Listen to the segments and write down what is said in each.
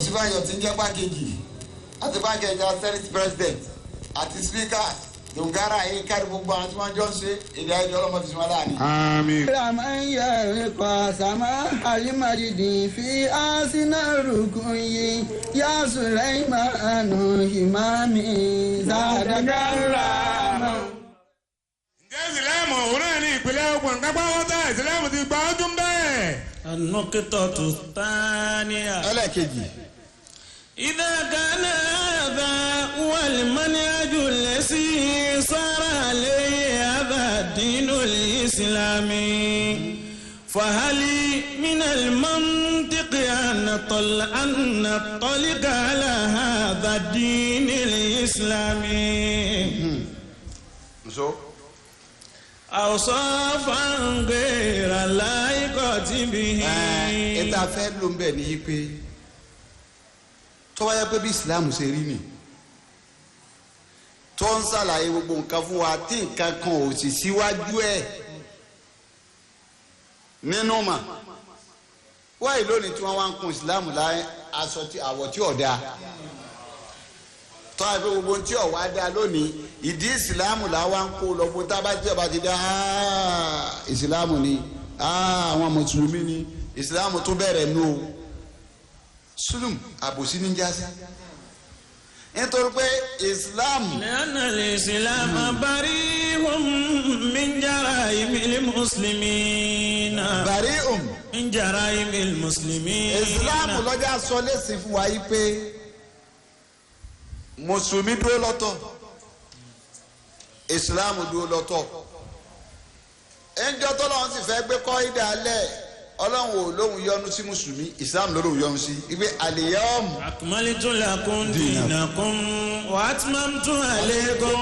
Òsínbàjò tí ń jẹ́ gbákejì àti gbákejì senate president àti speaker Dongara yìí kárí gbogbo àwọn tí wọ́n jọ ń ṣe èdè ayé ọlọ́mọ fi sùn wọn láàrin. Àmín. من يرقى سماح المجد في آسن الركي يا سليمان إمامي زادك الله. Ǹjẹ́ ìsìlẹ́mù òun náà ní ìpìlẹ̀ ogun nǹkan pátá ìsìlẹ́mù ti gba ọdún bẹ́ẹ̀. النقطة الثانية Ẹlẹ́ẹ̀kejì. إذا كان هذا هو المنهج الذي صار عليه هذا الدين الإسلامي، فهل من المنطق أن نطلق على هذا الدين الإسلامي Nso. أوصافا غير لائقة به؟ Ẹ tá a fẹ́ ló ń bẹ̀ ní pé tó bá yẹ pé bí Islam ṣe rí ni tó ń ṣàlàyé gbogbo nǹkan fún wa tí nǹkan kan ò sì síwájú ẹ̀ nínú mà wáyé lónìí tí wọ́n wá ń kun Islam láyé aṣọ tí àwọ̀ tí ò dáa tó a fi gbogbo tí ò wá dáa lónìí, ìdí Islam là wá ń kó lọ fún tábà tí ọba ti dá Islam ni àwọn mùsùlùmí ni Islam tún bẹ̀rẹ̀ nù o sulum àbòsí ní jásí nítorí pé Islam. لأن الإسلام بريء من جرائم المسلمين. Bari'um. من جرائم المسلمين. Islam lọ́jà sọ lẹ́sìn fún wa yìí pé mùsùlùmí dúró lọ́tọ̀, Islam dúró lọ́tọ̀. Ẹnjọ́ tọ́lọ́run sì fẹ́ gbé kọ́ ìdálẹ̀, Ọlọ́run ò lóhun yọ́nú sí mùsùlùmí, Islam ló lóhun yọ́nú sí ibi àlèyọ́mù. أكملت لكم دينكم وأتممت عليكم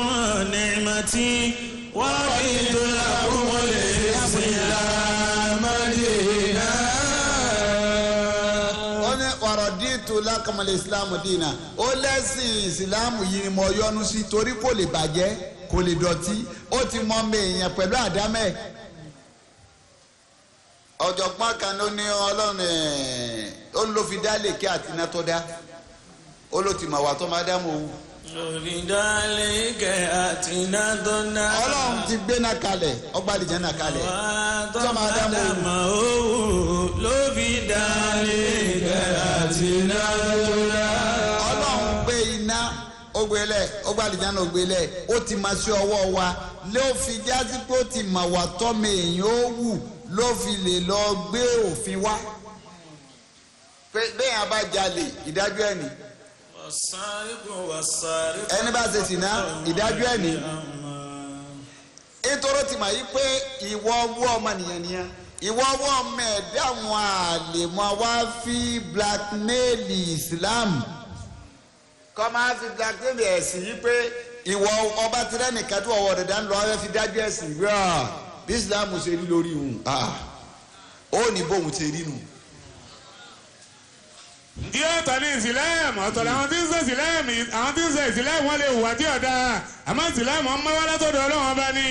نعمتي ورضيت لكم الإسلام دينا. Ó ní ورضيت لكم الإسلام دينا. Ó lẹ́sìn ìsìlámù yìí ni mo yọ́nú sí torí kò lè bàjẹ́, kò lè dọ̀tí. Ó ti mọ ọmọ èèyàn pẹ̀lú àdámẹ́. Ọ̀jọ̀gbọ́n kan ló ní Ọlọ́run ẹ̀ ó ló fi dá lèkè àti iná tó dá, ó ló ti mọ̀ wá tó máa dá mọ̀ owó. Òrìdálẹ́kẹ̀ àti nàdọ́nà. Ọlọ́run ti gbé náà kalẹ̀, ọgbà àlìjẹ́ náà kalẹ̀ tó máa dá mọ̀ owó ló fi dálẹ́kẹ̀ àti nàdọ́nà. Ọlọ́run gbé iná, ó gbé lẹ̀, ó gbé àlìjẹ́ náà, ó gbé lẹ̀. Ó ti máa ṣe ọwọ́ wa ló fi jásí pé ó ti mọ̀ wá tọ́mọ èèyàn ó wù ló fi lè lọ gbé òfin wá pé bẹ́ẹ̀ yẹn bá jalè, ìdájọ́ ẹ̀ ní. Ẹni bá ṣe sìná, ìdájọ́ ẹ̀ ní. Nítorí tí mà yí pé ìwọ ọwọ́ ọmọnìyàn nìyẹn, ìwọ ọwọ́ ọmọ ẹ̀dá àwọn àlèmọ́ wá fi blackmail Islam, kọ́ máa fi blackmail ẹ̀sìn yí pé ìwọ ọba tirẹ̀ nìkan tí ọwọ́ rẹ̀ dá ń lọ ẹ fi dájú ẹ̀sìn wíwá bí Islam ṣe rí lórí ìhùn ó ní bóun ṣe rí nù. Ǹjẹ́ ọ̀tọ̀ ní ìsìlẹ́mù, ọ̀tọ̀ làwọn tí ń ṣe ìsìlẹ́mù. Àwọn tí ń ṣe ìsìlẹ́mù wọn lè hùwà tí ọ̀dà, àmọ́ ìsìlẹ́mù ọmọ wa látọ̀dọ̀ Ọlọ́run Ọba ni.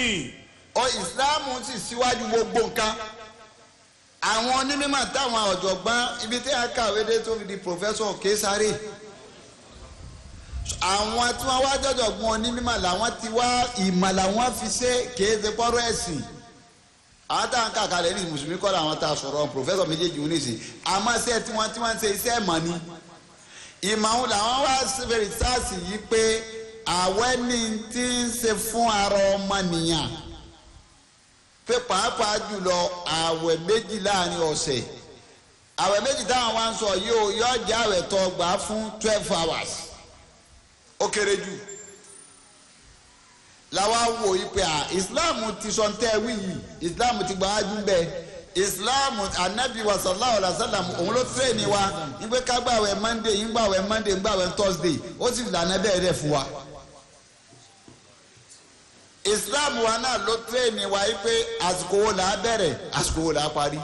Ọ ìsìláàmù sì síwájú gbogbo nǹkan. Àwọn onímọ̀ táwọn ọ̀jọ̀gbọ́n ibi tí a kàwé dé tó fi di professor Kesare, àwọn tí wọ́n wá jọ̀jọ̀gbọ́n onímọ̀ làwọn ti wá ìmọ̀ làwọn fi ṣe kìí ṣe pọ́rọ́ ẹ̀sìn. Àwọn táwọn kàkàlẹ̀ ní mùsùlùmí kọ́ làwọn tá a sọ̀rọ̀ professor méjèèjì wọn nìsín, àmọ́ iṣẹ́ tí wọ́n ń ṣe iṣẹ́ ìmọ̀ ni. Ìmọ̀ àwọn làwọn wá fèrè sáàsì yìí pé àwẹ́ ní ti ń ṣe fún ara ọmọnìyàn, pé pàápàá jùlọ àwẹ̀ 2 láàrin ọ̀sẹ̀. Àwẹ̀ 2 táwọn wá ń sọ yìí ó yọ jẹ́ àwẹ̀ tó gbà fún 12 hours ó kéré jù. Làwa wò yí pé à Islam ti sọ ntẹ́ wí yìí, Islam ti gbà ájú bẹ́ẹ̀. Islam anabi wa sallallahu alayhi wa sallam, òun ló train wa nígbà ká gbàwẹ̀ Monday, ń gbàwẹ̀ Monday, ń gbàwẹ̀ Thursday. Ó sì lànà bẹ́ẹ̀ rẹ̀ fún wa. Islam wa náà ló train wa yìí pé àsìkò wo là á bẹ̀rẹ̀, àsìkò wo là á parí.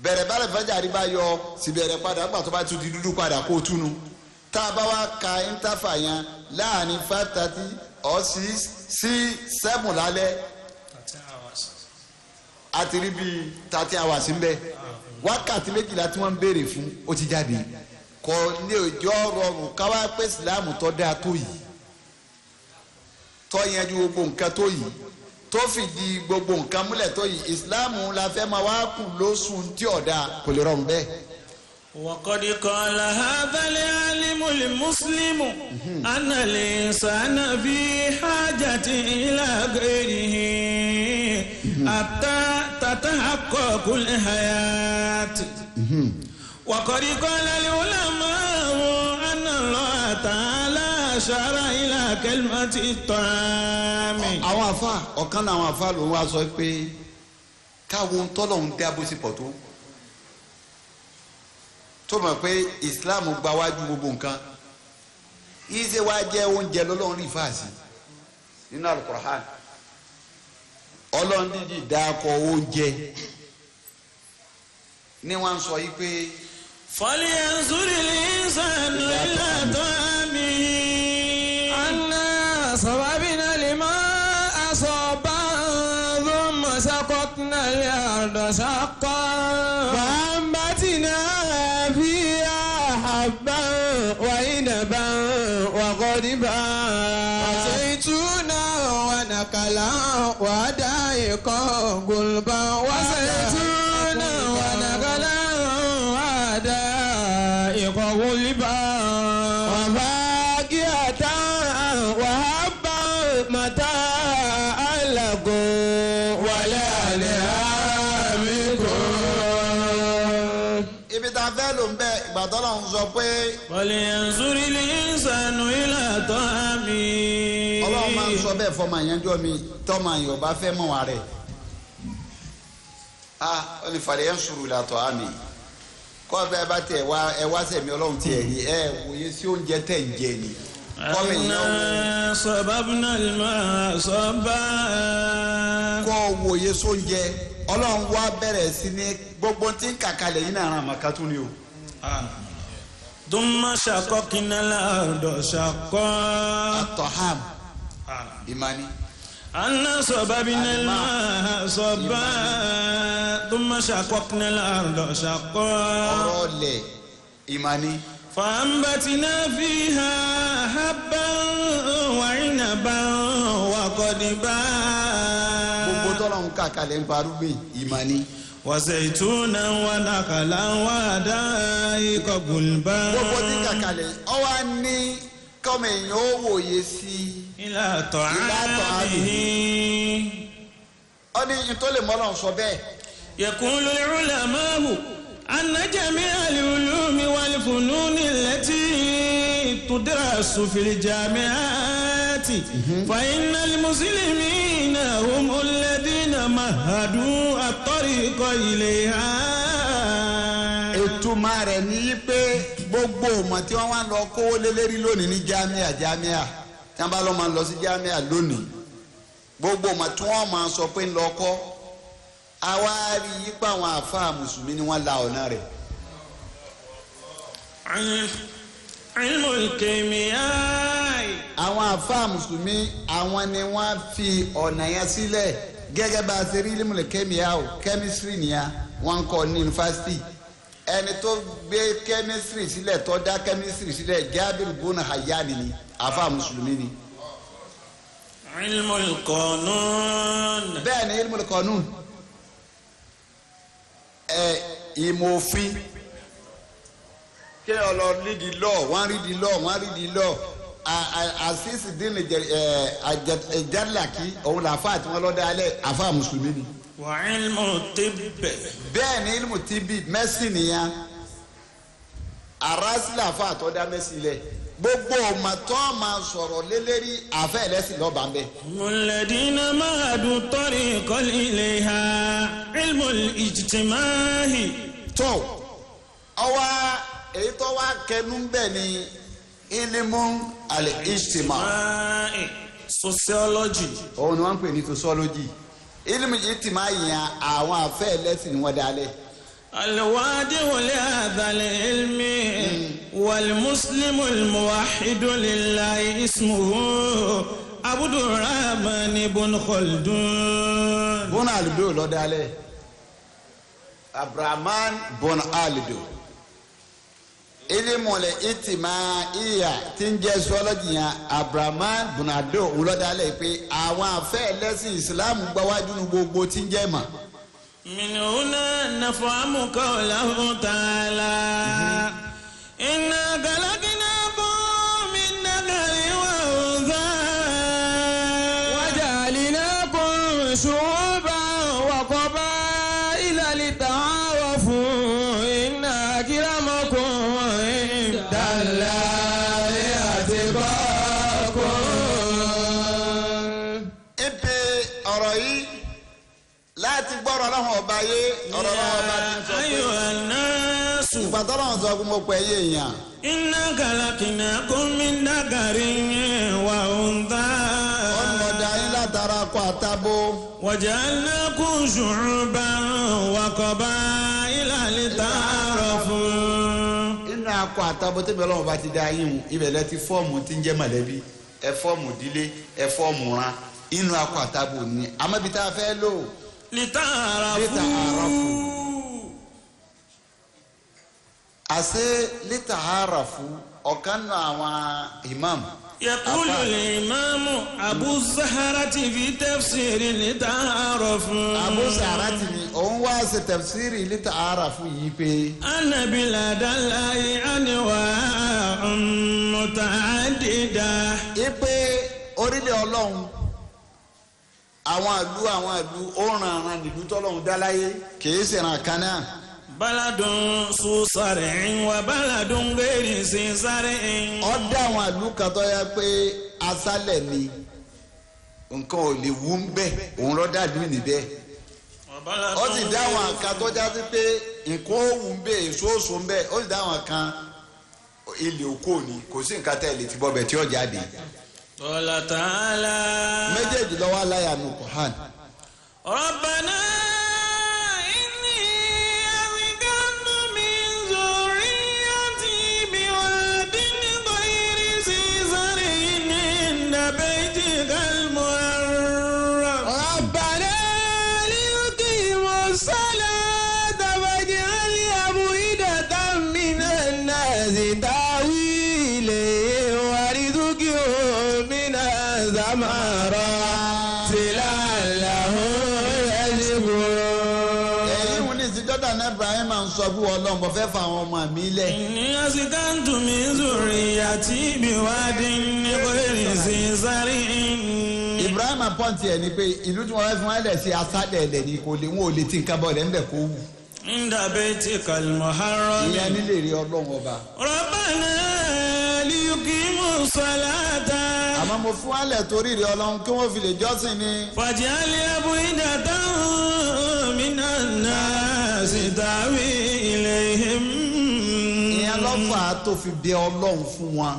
Bẹ̀rẹ̀ bẹ̀rẹ̀ fẹ́jàrí bá yọ sì bẹ̀rẹ̀ padà nígbà tó bá tún di dúdú padà kó túnu. Tá a bá wá ka interval yẹn láàrin 5:30 or 6 sí 7 lálẹ́, a ti rí bíi 13 hours ń bẹ. Wákàtí 12 tí wọ́n ń béèrè fún ó ti jáde. Kò ní òjò rọrùn káwá pé ìsìláàmù tó dáa tó yìí, tó yanjú gbogbo nǹkan tó yìí, tó fìdí gbogbo nǹkan múlẹ̀ tó yìí, ìsìláàmù la fẹ́ máa wá kù lóṣù tí ọ̀dà kò lè rọrùn bẹ́ẹ̀. وقد قال هذا العالم المسلم أن الإنسان في حاجة إلى غيره حتى تتحقق الحياة. وقد قال العلماء أن الله تعالى أشار إلى كلمة الطعام. Àwọn afa ọ̀kan náà, àwọn afa ló ń wá sọ pé káwọn tọ́lọ̀ ń dá bó ti pọ̀ tó, tó mọ̀ pé Islam gba wájú gbogbo nǹkan, ìṣe wa jẹ́ oúnjẹ lọ́lọ́run rí fàásì nínú Al-Qur'an. Ọlọ́run dídì dákọ̀ oúnjẹ ní wọ́n sọ yìí pé. فلينظر الإنسان إلى طعامه. أنا صببنا الماء صبا ثم سقطنا الأرض شقا فأنبتنا فيها حبا وعنبا وقضبا وزيتونا ونخلا وحدائق غلبا وزيتونا ونخلا وحدائق غلبا وفاكهة وحبا متاعا لكم ولأنعامكم. Ibi tá a fẹ́ lò ń bẹ, ìgbà tọ́lọ́run sọ pé فلينظر الإنسان إلى طعامه. Ọlọ́run máa ń sọ bẹ́ẹ̀ fọmọ yẹn jọ mi tọ́mọ yẹn ò bá fẹ́ mọ̀ wá rẹ̀, a ó ní falẹ̀ yẹn sùúrù làtọ̀ àmì kọ́ bẹ́ẹ̀ bá tẹ̀ wá ẹ wá sẹ̀mí Ọlọ́run tiẹ̀ rí ẹ wòye sí oúnjẹ tẹ̀ ń jẹ ni kọ́mi yẹn wò. أنا صببنا الماء صبا. Kọ́ wòye sóúnjẹ, Ọlọ́run wá bẹ̀rẹ̀ sí ní gbogbo tí ń kàkalẹ̀ yín náà ràn màkà tún ni o. ثم شققنا الأرض شقا. Àtọ̀hám ìmánì. أنا صببنا الماء صبا ثم شققنا الأرض شقا. Ọ̀rọ̀ lẹ̀ ìmánì. فأنبتنا فيها حبا وعنبا وقضبا. Gbogbo tọ́lọ́run kàkalẹ̀ ń parúgbìn ìmánì. وزيتونا ونخلا وحدائق غلبا. Gbogbo tí kàkalẹ̀ ọ wá ní kọ́mọ èèyàn ó wòye sí i. إلى طعامه. Ọ ní ìtọ́lẹ̀ mọ́lọ́run sọ bẹ́ẹ̀. يقول العلماء أن جميع العلوم والفنون التي تدرس في الجامعات فإن المسلمين هم الذين مهدوا الطريق إليها. Ìtumọ̀ rẹ̀ ní pé gbogbo ọmọ tí wọ́n wá lọ kówó lélẹ́rí lónìí ní jámíà jámíà tí wọ́n bá lọ́ máa lọ sí jámíà lónìí, gbogbo ọmọ tí wọ́n máa sọ pé ń lọ kọ́, àwa rí i pé àwọn àfáà mùsùlùmí ni wọ́n la ọ̀nà rẹ̀. علم الكيمياء. Àwọn àfáà mùsùlùmí, àwọn ni wọ́n fi ọ̀nà yẹn sílẹ̀, gẹ́gẹ́ bá a ṣe rí límùlẹ̀ kẹ́míà o, kẹ́mísírì nìyẹn wọ́n ń kọ́ ní yunifásitì. Ẹni tó gbé kẹ́mísírì sílẹ̀, tó dá kẹ́mísírì sílẹ̀, Jábìrì bùnà Hayani ni, àfáà mùsùlùmí ni. علم القانون. Bẹ́ẹ̀ ni ilmul qanun, ẹ ìmọ̀ òfin, kí ẹ lọ read the law, wọ́n read the law, wọ́n read the law. Àṣìṣì dín ní Jadlaki, òun làáfà tí wọ́n lọ́ dá alẹ́, àfà mùsùlùmí ni. وعلم الطب. Bẹ́ẹ̀ ni ilmu tibi, mẹ́sìn nìyẹn, arásí làáfà tó dá mẹ́sìn lẹ̀. Gbogbo ọmọ tó máa sọ̀rọ̀ lélẹ́rí, àfẹ́ ẹlẹ́sìn lọ́ba ń bẹ. هم الذين مهدوا الطريق إليها. علم الاجتماع. Tó ọwọ́ èyí tó wá kẹnu bẹ́ẹ̀ ni ilimu al-ijtima. Sociology. Òun ni wọ́n ń pè ní sociology. Ilimu ijtima yẹn, àwọn àfẹ́ ẹlẹ́sìn ni wọ́n dálẹ̀. الوادع لهذا العلم والمسلم الموحد لله اسمه عبد الرحمن بن خلدون. Bọ́nà àlùdó ló dálẹ̀, Abrahaman bọ́nà àlùdó. ilimọ̀lẹ̀ ìtìmá ìyà tí ń jẹ́ zoology yẹn Abrahamu Bunado wúlọ́dálẹ̀ pé àwọn afẹ́ ẹlẹ́sìn Islam gbáwájú nu gbogbo tí ń jẹ́ mà. من هنا نفهم قوله تعالى إنا خلقناكم من ذكر وأنثى وجعلناكم شعوبا وقبائل لتعارفوا إن أكرمكم عند الله أتقاكم. Ipe ọ̀rọ̀ yìí láti gbọ́rọ̀ ọlọ́run ọba yé ọ̀rọ̀ ọlọ́run ọba ti ń sọ pé أيها الناس ìgbà tọ́lọ́run sọ pé mo pẹ̀ yé èèyàn. إنا خلقناكم من ذكر وأنثى Ó ń lọ da yín látara akọ àtabo. وجعلناكم شعوبا وقبائل لتعارفوا. Inú akọ àtabo tẹ́bi ọlọ́run bá ti da yín o ibẹ̀ lẹ ti fọ́ọ̀mù tí ń jẹ́ mọ̀lẹ́bí ẹ fọ́ọ̀mù ìdílé ẹ fọ́ọ̀mù ran inú akọ àtabo ni àmọ́ ibi tá a fẹ́ lò لتعارفوا. لتعارفوا. Àṣé lítàáràfù ọ̀kan nù àwọn imam. يقول Afa. الإمام أبو الزهرة في تفسير لتعارفوا Abu Sarati ni òun wá ṣe tafsiri lítàáràfù yìí pé أن بلاد الله أنواع متعددة. ipe orílẹ̀ ọlọ́run àwọn ìlú àwọn ìlú ó ràn án nílùú tọ́lọ́run dá láyé kìí ṣèràn kan náà. بلد ذو زرع وبلد غير ذي زرع. Ó dá àwọn ìlú kan tó yẹ pé aṣálẹ̀ ni nǹkan ò lè wú ń bẹ̀ òun ló dá ìlú níbẹ̀. وبلد Ó sì dá àwọn kan tó já sí pé nǹkan ó wù ń bẹ̀ èso òṣò ń bẹ̀ ó sì dá àwọn kan ilé oko ni kò sí nǹkan tẹ́ ẹ lè ti bọ́ bẹ̀ tí ó jáde. قال تعالى Méjèèjì ló wà láyà nù Kùránì. ربنا إني أسكنت من ذريتي بواد غير ذي زرع عند بيتك المحرم. ربنا ليقيموا الصلاة فاجعل أفئدة من الناس تهوي إليهم وارزقهم من الثمرات لعلهم يشكرون. Èyí ń ní ìsìjọ́dá náà Ibrahim ń sọ fún Ọlọ́run mo fẹ́ fa àwọn ọmọ mi lẹ̀. إني أسكنت من ذريتي بواد غير ذي زرع. Ibrahim pọ́ǹtì ẹ̀ ni pé ìlú tí wọ́n fẹ́ fún wọn lẹ̀ sí asálẹ̀ ẹ̀lẹ̀ ni kò lè wọn ò lè ti nǹkan bọ̀ lẹ̀ ńbẹ̀ kó wù. عند بيتك المحرم. Ìyẹn nílé rí Ọlọ́run ọba. ربنا ليقيموا الصلاة. Àmọ́ mo fún wọn lẹ̀ torí rí Ọlọ́run kí wọ́n fi lè jọ́sìn ni. فاجعل أفئدة من الناس تهوي إليهم. Ìyẹn ló fà á tó fi bẹ Ọlọ́run fún wọn.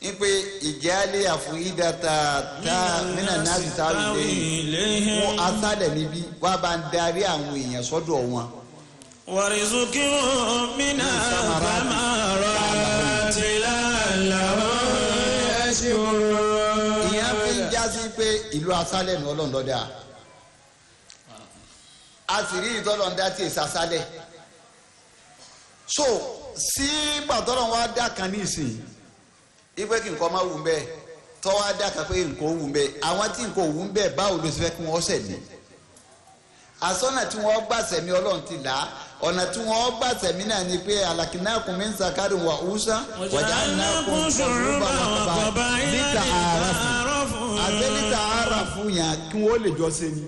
Ní pé ìjẹ́ alẹ́ àfúyídàtà tá mínà náà ti tá lè إليهم. wọ́n asálẹ̀ níbí wọ́n bá ń darí àwọn èèyàn sọ́dọ̀ wọn. وارزقهم من الثمرات لعلهم يشكرون. Ìyẹn fi ń já sí pé ìlú asálẹ̀ ní Ọlọ́run ló dá a sì rí ìtọ́lọ́run dá tí èsì asálẹ̀ so sí gbàtọ́lọ́run wá dá kan ní ìsìn ipe kí nǹkan má wù ń bẹ́ẹ̀ tọ́ wá dá kan pé nǹkan ó wù ń bẹ́ẹ̀ àwọn tí nǹkan ò wù ń bẹ́ẹ̀ báwo ló ṣe fẹ́ kí wọ́n sẹ̀ ní asọ́nà tí wọ́n gbà sẹ̀mí Ọlọ́run ti là á ọ̀nà tí wọ́n gbà sẹ̀mí náà ni pé alakinakum min zakarin wa unsa وجعلناكم شعوبا وقبائل níta àràfù لتعارفوا. àti níta àràfù yẹn kí wọ́n lè jọ ṣe ni.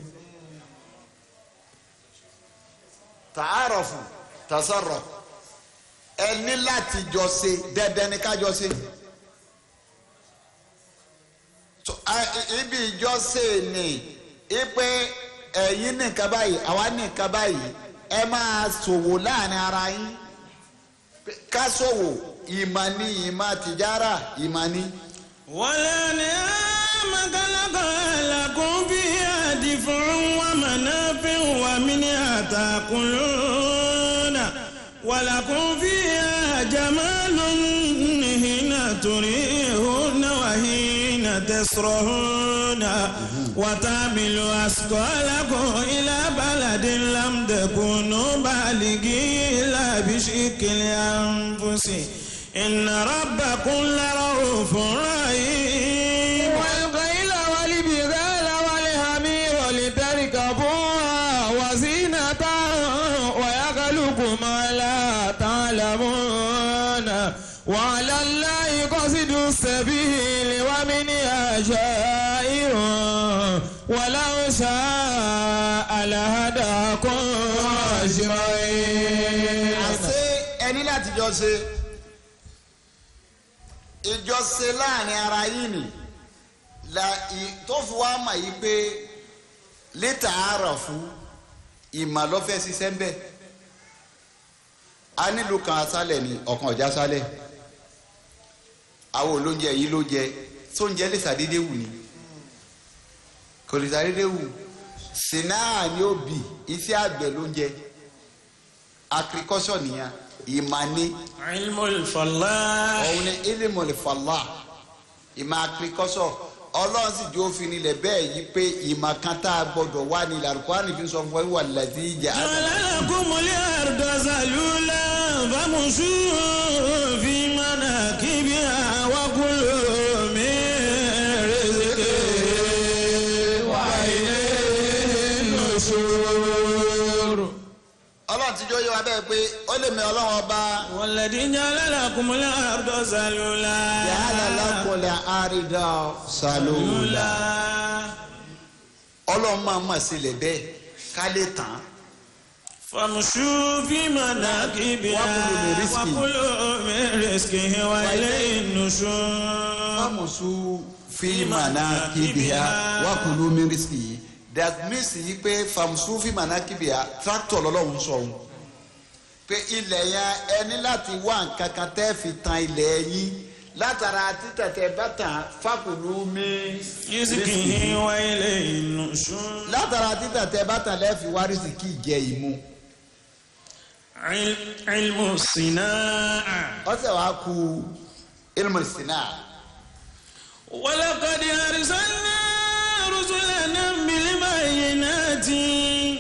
tààràfù tasarraf ẹ ní láti jọ ṣe dandan ni ká jọ ṣe. So, ibi ìjọsìn ni ipe ẹ̀yin ní nǹkan báyìí àwa ní nǹkan báyìí ẹ máa ṣòwò láàrin ara yín ká ṣòwò ìmọ̀ ni ìmọ̀ tìjára ìmọ̀ ni. والأنعام خلقها لكم فيها دفء ومنافع ومنها تأكلون ولكم فيها جمال حين تريحون وحين تسرحون وتحمل أثقالكم إلى بلد لم تكونوا بالغيه إلا بشق الأنفس إن ربكم لرؤوف رحيم. والخيل والبغال والحمير لتركبوها وزينة ويخلق ما لا تعلمون وعلى الله قصد السبيل ومنها جائر ولو شاء لهداكم أجمعين. Àṣé ẹni láti jọ ṣe ìjọṣe láàrin ara yìí ni la tó fi wá mà yí pé létà àárọ̀ fún ìmọ̀ lọ́fẹ́ ṣiṣẹ́ ń bẹ̀. A nílùú kan aṣálẹ̀ ni ọ̀kan ọ̀já sálẹ̀. Àwọn olóúnjẹ yìí ló jẹ sóúnjẹ lè ṣàdédé wù ni, kò lè ṣàdédé wù. Sinaa ni ó bì iṣẹ́ àgbẹ̀ ló ń jẹ, agriculture nìyẹn, ìmọ̀ ni. Ilmul falah. Òun ni ilimul falah, ìmọ̀ agriculture. Ọlọ́run sì jó fi nílẹ̀ bẹ́ẹ̀ yí pé ìmọ̀ kan tá a gbọ́dọ̀ wá ní Al-Qur'ani fi sọ fún wa wà lẹ́tí ìjà. جعل لكم الأرض ذلولا فامشوا في مناكبها وكلوا من رزقه وإليه النشور. Ọlọ́run ti jó yé wa bẹ́ẹ̀ pé ó lè mi Ọlọ́run ọba. والذي جعل لكم الأرض ذلولا Ja'ala lakumul arda salula. Ọlọ́run máa mọ̀ sílẹ̀ bẹ́ẹ̀ ká lè tán. فامشوا في مناكبها وكلوا من رزقه. وكلوا من رزقه وإليه النشور. Famusu fi manakibiha wakulu min rizqihi. That means yìí pé famusu fi manakibiha tractor lọ́lọ́run sọ òun pé ilẹ̀ yẹn ẹni láti wá nǹkan kan tẹ́ fi tan ilẹ̀ yín látara títẹ̀tẹ̀ bá tàn fakulu min رزقه وإليه النشور. látara títẹ̀tẹ̀ bá tàn lẹ́ẹ̀fi wá rísìkì jẹ ìmu. علم الصناعة. Ọ̀sẹ̀ wa ku ilmu sinaa. ولقد أرسلنا رسلنا بالبينات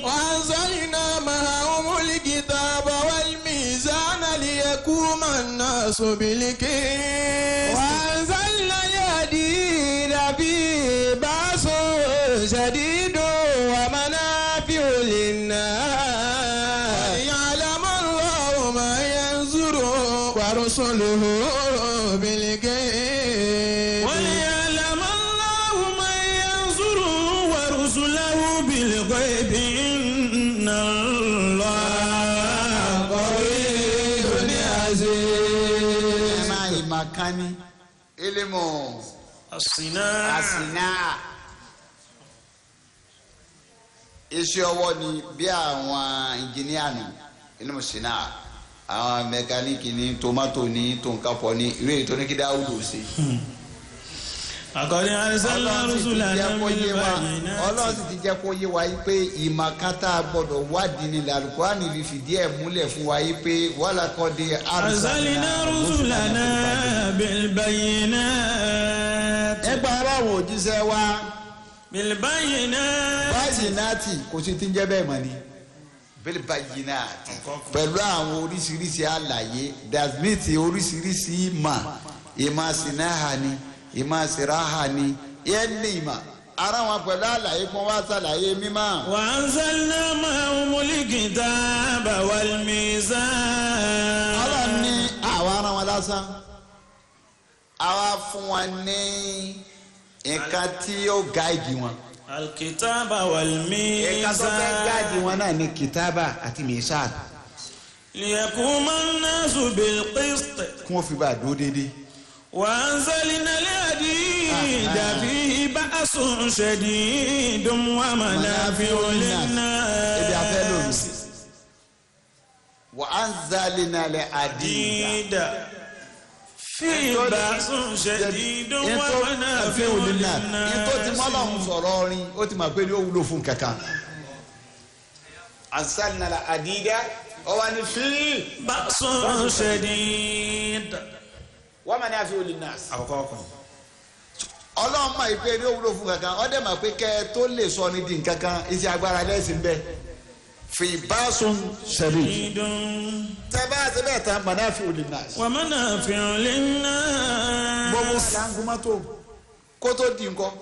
وأنزلنا معهم الكتاب والميزان ليقوم الناس بالقسط وأنزلنا الحديد فيه بأس شديد ومنافع للناس ليعلم الله من ينصره ورسله بالغيب وليعلم الله من ينصره ورسله بالغيب إن الله قوي عزيز. Ẹ máa ìmọ̀ kan ní ilimu الصناعة. asinaa. Iṣẹ́ ọwọ́ ni bí àwọn ìnjìníà nù ilimu sinaa, àwọn mẹkáníìkì ní tomato ní tonkapọ̀ ní ìwé ètò ní kí Dáúdù ṣe. لقد أرسلنا Ọlọ́run sì ti رسلنا jẹ́ kó yé wa, Ọlọ́run بالبينات sì ti jẹ́ kó yé wa yí pé ìmọ̀ kan tá a gbọ́dọ̀ wádìí ni Al-Qur'ani fi fìdí ẹ̀ múlẹ̀ fún wa yí pé walaqad أرسلنا رسلنا بالبينات. Nípa aráwọ̀ òjíṣẹ́ wa بالبينات. báyìí kò sí ti ń jẹ́ bẹ́ẹ̀ mọ́ ni bẹ́ẹ̀ báyìí náà pẹ̀lú àwọn oríṣiríṣi àlàyé dasmith oríṣiríṣi ìmọ̀, ìmọ̀ sinaha ni, ìmọ̀ siraha ni, yẹn ní ìmọ̀ ara wọn pẹ̀lú àlàyé kí wọ́n wá ṣàlàyé mímọ́. وأنزلنا معهم الكتاب والميزان. Ọlọ́run ní àwa ara wọn lásán, àwa fún wọn ní nǹkan tí ó gáìdì wọn. الكتاب Nǹkan tó fẹ́ gáìdì والميزان. wọn náà ní kìtábà àti mìíṣà ليقوم الناس بالقسط. kí wọ́n fi bá a dúró déédéé. وأنزلنا الحديد فيه بأس شديد ومنافع Ebi afẹ́ lónìí. للناس. Wa anzalna al-hadida. حديد فيه بأس شديد ومنافع Ìtò tí للناس. mọ́lọ́hún sọ̀rọ̀ orin ó ti mọ̀ pé ní ó wúlò fún kankan. Anzalna al-hadida ọwọ́ ni fi. بأس شديد. Wa manafi'u lin-nas. Àkọ́kọ́ kan. Ọlọ́run máa pé ní òwúlò fún kankan ọdẹ máa pé kẹ́ ẹ tó lè sọ ní di nǹkankan iṣẹ́ agbára lẹ́sìn bẹ́ẹ̀ fi báṣun ṣẹlẹ̀ tẹ bá ṣe bẹ́ẹ̀ tán mọ̀nàfíù linnas. Wa manafi'u linnas. Gbogbo ṣàǹgùmọ́tò kó tó di nǹkan.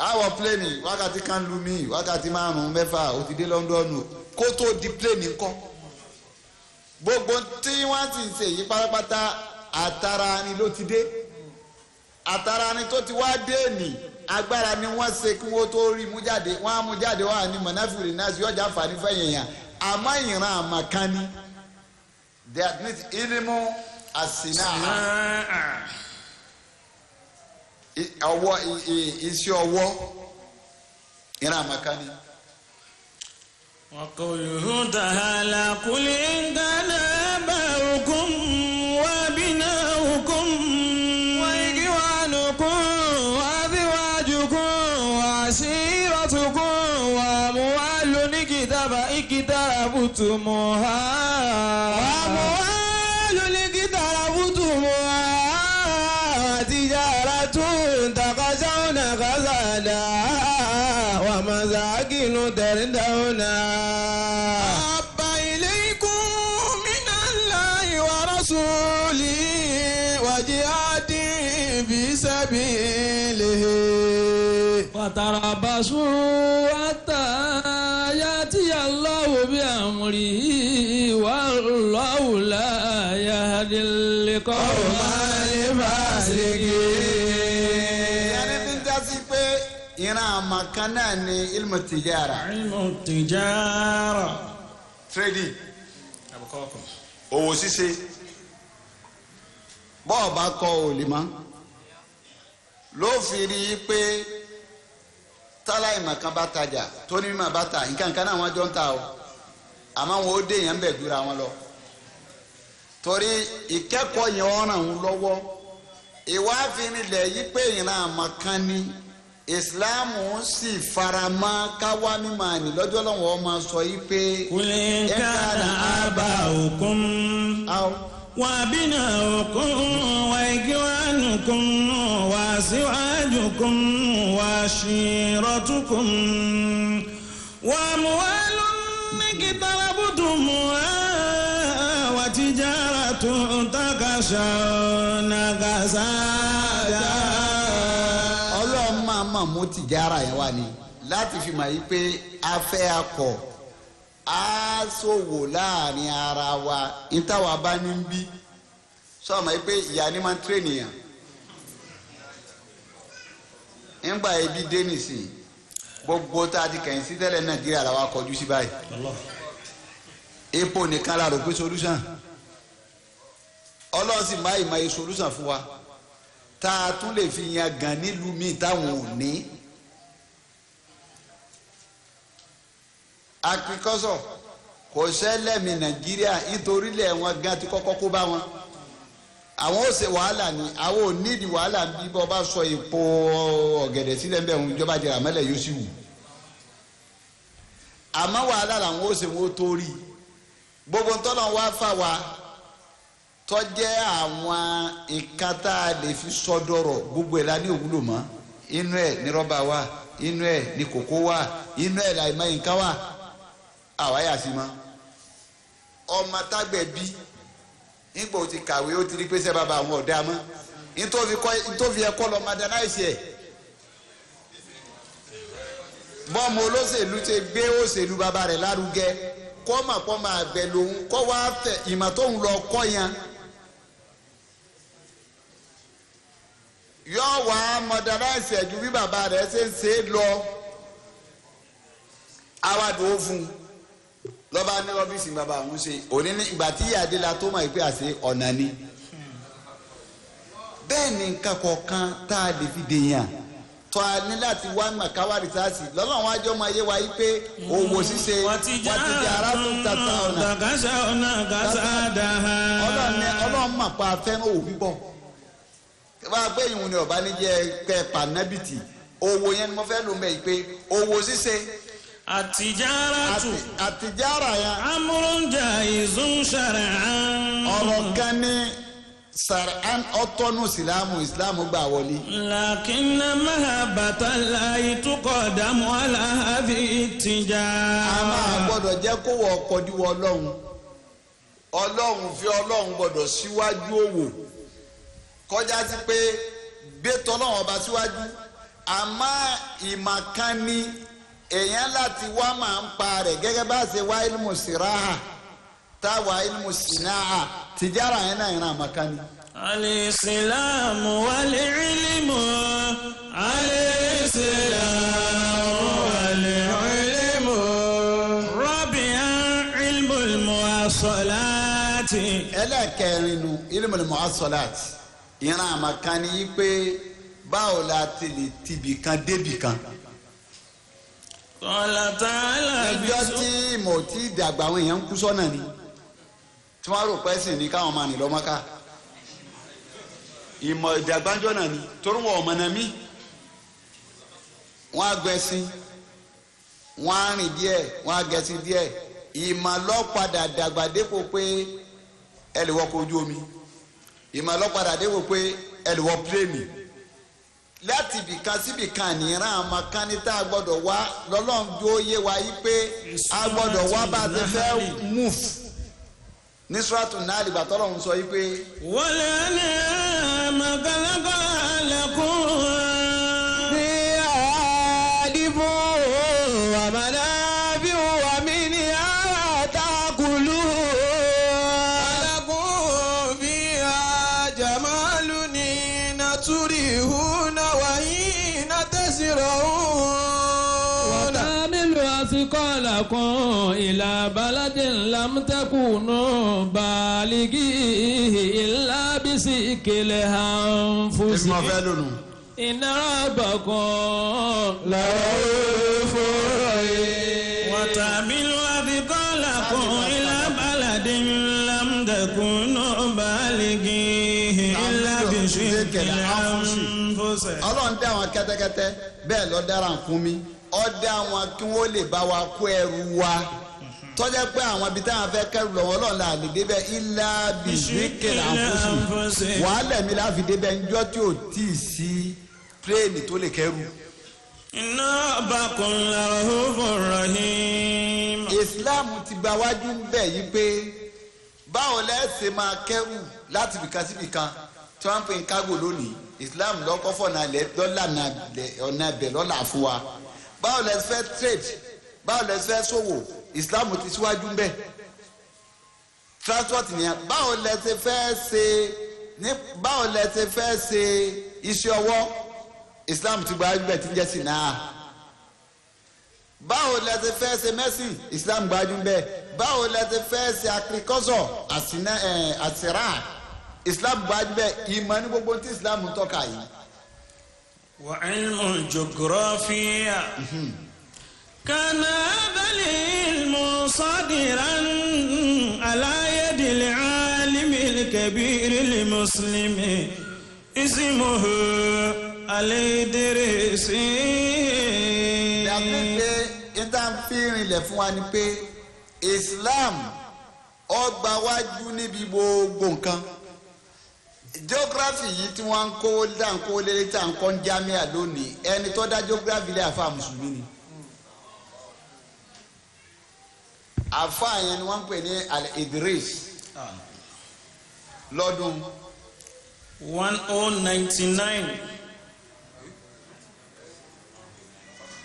Àwọ̀ pléènì wákàtí kan lu mí wákàtí 5 mẹ́fà ó ti dé Lọ́ndọ̀nù kó tó di pléènì ńkọ́. Gbogbo tí wọ́n ti ṣe yí pátápátá àtàrà ni ló ti dé, àtàrà ni tó ti wá dé nì agbára ni wọ́n ṣe kí wọ́n tó rí mú jáde. Wọ́n á mú jáde wọ́n á ní mọ̀nàfíù linnas yọjà fani fẹ́yìn yàn àmọ́ ìran àmàkan ni that means ilimu asina ọwọ́ iṣẹ́ ọwọ́ ìran àmàkan ni. Wa qawluhu ta'ala qul in kana aba'ukum wa abna'ukum wa ikhwanukum wa azwajukum wa ashiratukum wa amwalun iqtaraftumuha wa amwalun iqtaraftumuha wa tijaratun takhshawna kasadaha wa masakinu tardawnaha ahabba ilaykum minallahi wa rasulihi wa jihadin fi sabilihi. Fatarabbasu hatta ya'tiya Allahu bi amrihi wallahu la yahdil qawmal fasiqin. Ìyẹn ní bí ń jásí pé ìran àmàkan náà ni ilmu tijara. Ilmu tijara. Trading. Òwò ṣíṣe. Bọ́ọ̀ bá kọ́ òòlì mọ́ ló fi rí i pé táláìmọ̀ kan bá tajà tó ní mímọ̀ bá ta nǹkan kan náà wọ́n jọ ń ta o, àmọ́ wọn ó dé èèyàn bẹ̀ dúra wọn lọ torí ìkẹ́kọ̀ọ́ yẹn ọ̀ràn ń lọ́wọ́. Ìwáfinilẹ̀ yí pé ìran àmọ̀kan ni ìsìláàmù sì faramọ́ káwá mímọ̀ àní lọ́jọ́ lọ́wọ́ ọmọ sọ yí pé. Qul in kana aba'ukum wa abna'ukum wa ikhwanukum wa azwajukum wa ashiratukum wa amwalun iqtaraftumuha wa tijaratun takhshawna kasadaha. Ọlọ́run máa mọ̀ mú tìjára yẹn wá ni láti fi mọ̀ yí pé afẹ́ akọ̀ á ṣòwò láàrin ara wa nítawà bá ní bí sọ̀rọ̀ yí pé ìyá ni máa ń tírèènì yàn ńgbà ebi dé nìsín gbogbo tá a ti kẹ̀yìn sí tẹ́lẹ̀ Nàìjíríà làwa kọjú sí báyìí. Epo nìkan la rò pé solution, Ọlọ́run sì má ìmọ̀ yìí solution fún wa tá a tún lè fi yan gan nílùú míì táwọn ò ní. Agriculture kò sẹ́lẹ̀mí Nàìjíríà nítorí ilẹ̀ wọn gan ti kọ́kọ́ kó bá wọn. Àwọn ò ṣe wàhálà ni, àwọn ò nídìí wàhálà bí bọ́ bá sọ èpo ọ̀gẹ̀dẹ̀ sílẹ̀ ń bẹ̀ ń ìjọba jẹrà mẹ́lẹ̀ yóò sì wù. Àmọ́ wàhálà làwọn ò ṣe wọn ó tó rí. Gbogbo ntọ́nà wá fà wá tọ́jẹ́ àwọn nǹkan tá a lè fi sọdọ̀rọ̀ gbogbo ẹ̀ la ní òwúlò mọ́. Inú ẹ̀ ní rọ́bà wà, inú ẹ̀ ní kòkó wà, inú ẹ̀ làìmọ̀ nǹkan wà, àwa yà sí mọ́. Ọmọ tágbẹ̀ bí nígbà ó ti kàwé ó ti rí pé sẹ́ bàbá àwọn ọ̀dà mọ́, nítòfi ẹ̀kọ́ lọ modernize ẹ̀. Bọ́ọ̀mù olóṣèlú ti gbé òṣèlú bàbá rẹ̀ lárugẹ, kọ́mà àgbẹ̀ lòun kọ́ wá fẹ̀ ìmọ̀ tóun lọ kọ́ yẹn. Yọ wá modernize ẹ̀ ju bí bàbá rẹ̀ ṣe ń ṣe é lọ. Àwa dùn ó fún un lọ́ba ní ọ́fíìsì bàbá àwọn ṣe òní ní ìgbà tí ìyá adéla tó mọ̀ pé àṣẹ ọ̀nà ni. Bẹ́ẹ̀ ni nǹkan kọ̀ọ̀kan tá a lè fi dèèyàn tó a ní láti wá màkáwá rìsáàsì lọ́lọ́run wájú ọmọ ayé wa yìí pé òwò ṣíṣe wàtíjà tó tata ọ̀nà. Ọlọ́run mà pa fẹ́ràn òwò pípọ̀. Wá pé ìwọ̀n ni ọ̀bá ní jẹ́ kẹ́ pànábìtì owó yẹn ni mo fẹ́ lò mẹ́ yìí pé owó ṣíṣe. Àtìjáratu. Àtìjára yẹn. Amrun jaizun shar'an. Ọ̀rọ̀ kan ní sàrán ọtọ́nù ìsìlámù, ìsìlámù gbà wọlé. لكن محبة الله تقدم على هذه A máa التجارة. gbọ́dọ̀ jẹ́ kó wọ ọkọ̀ díwọ́ ọlọ́run. Ọlọ́run fi ọlọ́run gbọ́dọ̀ síwájú òwò, kọjá sí pé gbé tọ́lọ́run ọba síwájú. Àmọ́ ìmọ̀kan ni èèyàn láti wá máa ń pa rẹ̀, gẹ́gẹ́ bá ṣe wá ilmu siraha, táwa ilmu sinaha, tìjára yẹn náà ìran àmọ̀kan ni. الإسلام والعلم، الإسلام والعلم. رابعا علم المواصلات. Ẹlẹ́ẹ̀kẹrin nu ilmu mu'assalat, ìran àmọ̀kan ni yí pé báwo la ti lè tibì kan débì kan. قال تعالى Ìjọ tí ìmọ̀ tí dàgbà, àwọn èèyàn ń kú sọ́nà ni, tí wọ́n rò pẹ́ sìn ní káwọn máa nì lọ́mọ́ká. Ìmọ̀ ìdàgbàjọ́ náà ni, torí wọn ọ̀mọ̀nà mí. Wọ́n á gbẹ̀sìn, wọ́n á rìn díẹ̀, wọ́n á gẹ̀sìn díẹ̀. Ìmọ̀ lọ́padà dàgbà dépò pé ẹ lè wọkọ̀ ojú omi. Ìmọ̀ lọ́padà dépò pé ẹ lè wọ pílẹ̀nì láti ibìkan síbìkan. Nìran àmọ̀kánní tá a gbọ́dọ̀ wá lọ́lọ́run jó yé wa yí pé a gbọ́dọ̀ wá bá a ti fẹ́ move ní Suratu Nahl, ìgbà tọ́lọ́run sọ yí pé والأنعام خلقها لكم فيها دفء ومنافع ومنها تأكلون ولكم فيها جمال حين تريحون وحين تسرحون. وتحمل أثقالكم إلى بلد لم تكونوا بالغيه إلا بشق الأنفس. Èmi máa fẹ́ lónìí. إن ربكم لرؤوف رحيم. وتحمل أثقالكم إلى بلد لم تكونوا بالغيه إلا بشق الأنفس. Ọlọ́run dá àwọn kẹ́tẹ́kẹ́tẹ́, bẹ́ẹ̀ ló dára fún mi. Ó dá wọn kí wọ́n lè bá wa kó ẹrù wa, tọ́jà pé àwọn ibi táwọn fẹ́ kẹ́rù lọ́wọ́, Ọlọ́run là lè débẹ̀ إلا بشق الأنفس. Wàhálà mi láfi débẹ̀ ńjọ́ tí ò tí ì sí pílẹ̀nì tó lè kẹ́rù. إن ربكم لرؤوف رحيم. Islam ti gba wájú ń bẹ̀ yí pé báwo lẹ́sẹ̀ máa kẹ́rù láti ibìkan sí ibìkan tí wọ́n ń pè ní kágò lónìí. Islam lọ́kọ́ fọ̀nà lọ́lànà ọ̀nà ẹ̀bẹ̀ lọ́là fún wa. Báwo lẹ́sẹ̀ fẹ́ trade, báwo lẹ́sẹ̀ fẹ́ ṣòwò, Islam ti síwájú ń bẹ̀. Transport nìyẹn. Báwo lẹ́sẹ̀ fẹ́ ṣe ní, báwo lẹ́sẹ̀ fẹ́ ṣe iṣẹ́ ọwọ́, Islam ti gba wájú bẹ̀ tí ń jẹ́ sí náà. Báwo lẹ ti fẹ́ ṣe mẹ́sìn, Islam gbájú bẹ́ẹ̀. Báwo lẹ ti fẹ́ ṣe agriculture, àsìná ẹ̀ àsìrà, Islam gbájú bẹ́ẹ̀. Ìmọ̀ ní gbogbo tí Islam ń tọ́ka yìí. وعلم الجغرافيا، كان هذا العلم صادرا على يد العالم الكبير المسلم اسمه الإدريسي. Dàbí pé níta fi rinlẹ̀ fún wa ni pé Islam ó gba wájú níbi gbogbo nǹkan. Geography yìí tí wọ́n ń kó dá ń kó lélẹ́ tí à ń kọ́ ń jámíà lónìí, ẹni tó dá geography lé, àfa mùsùlùmí ni. Àfa yẹn ni wọ́n ń pè ní Al-Idris lọ́dún 1099.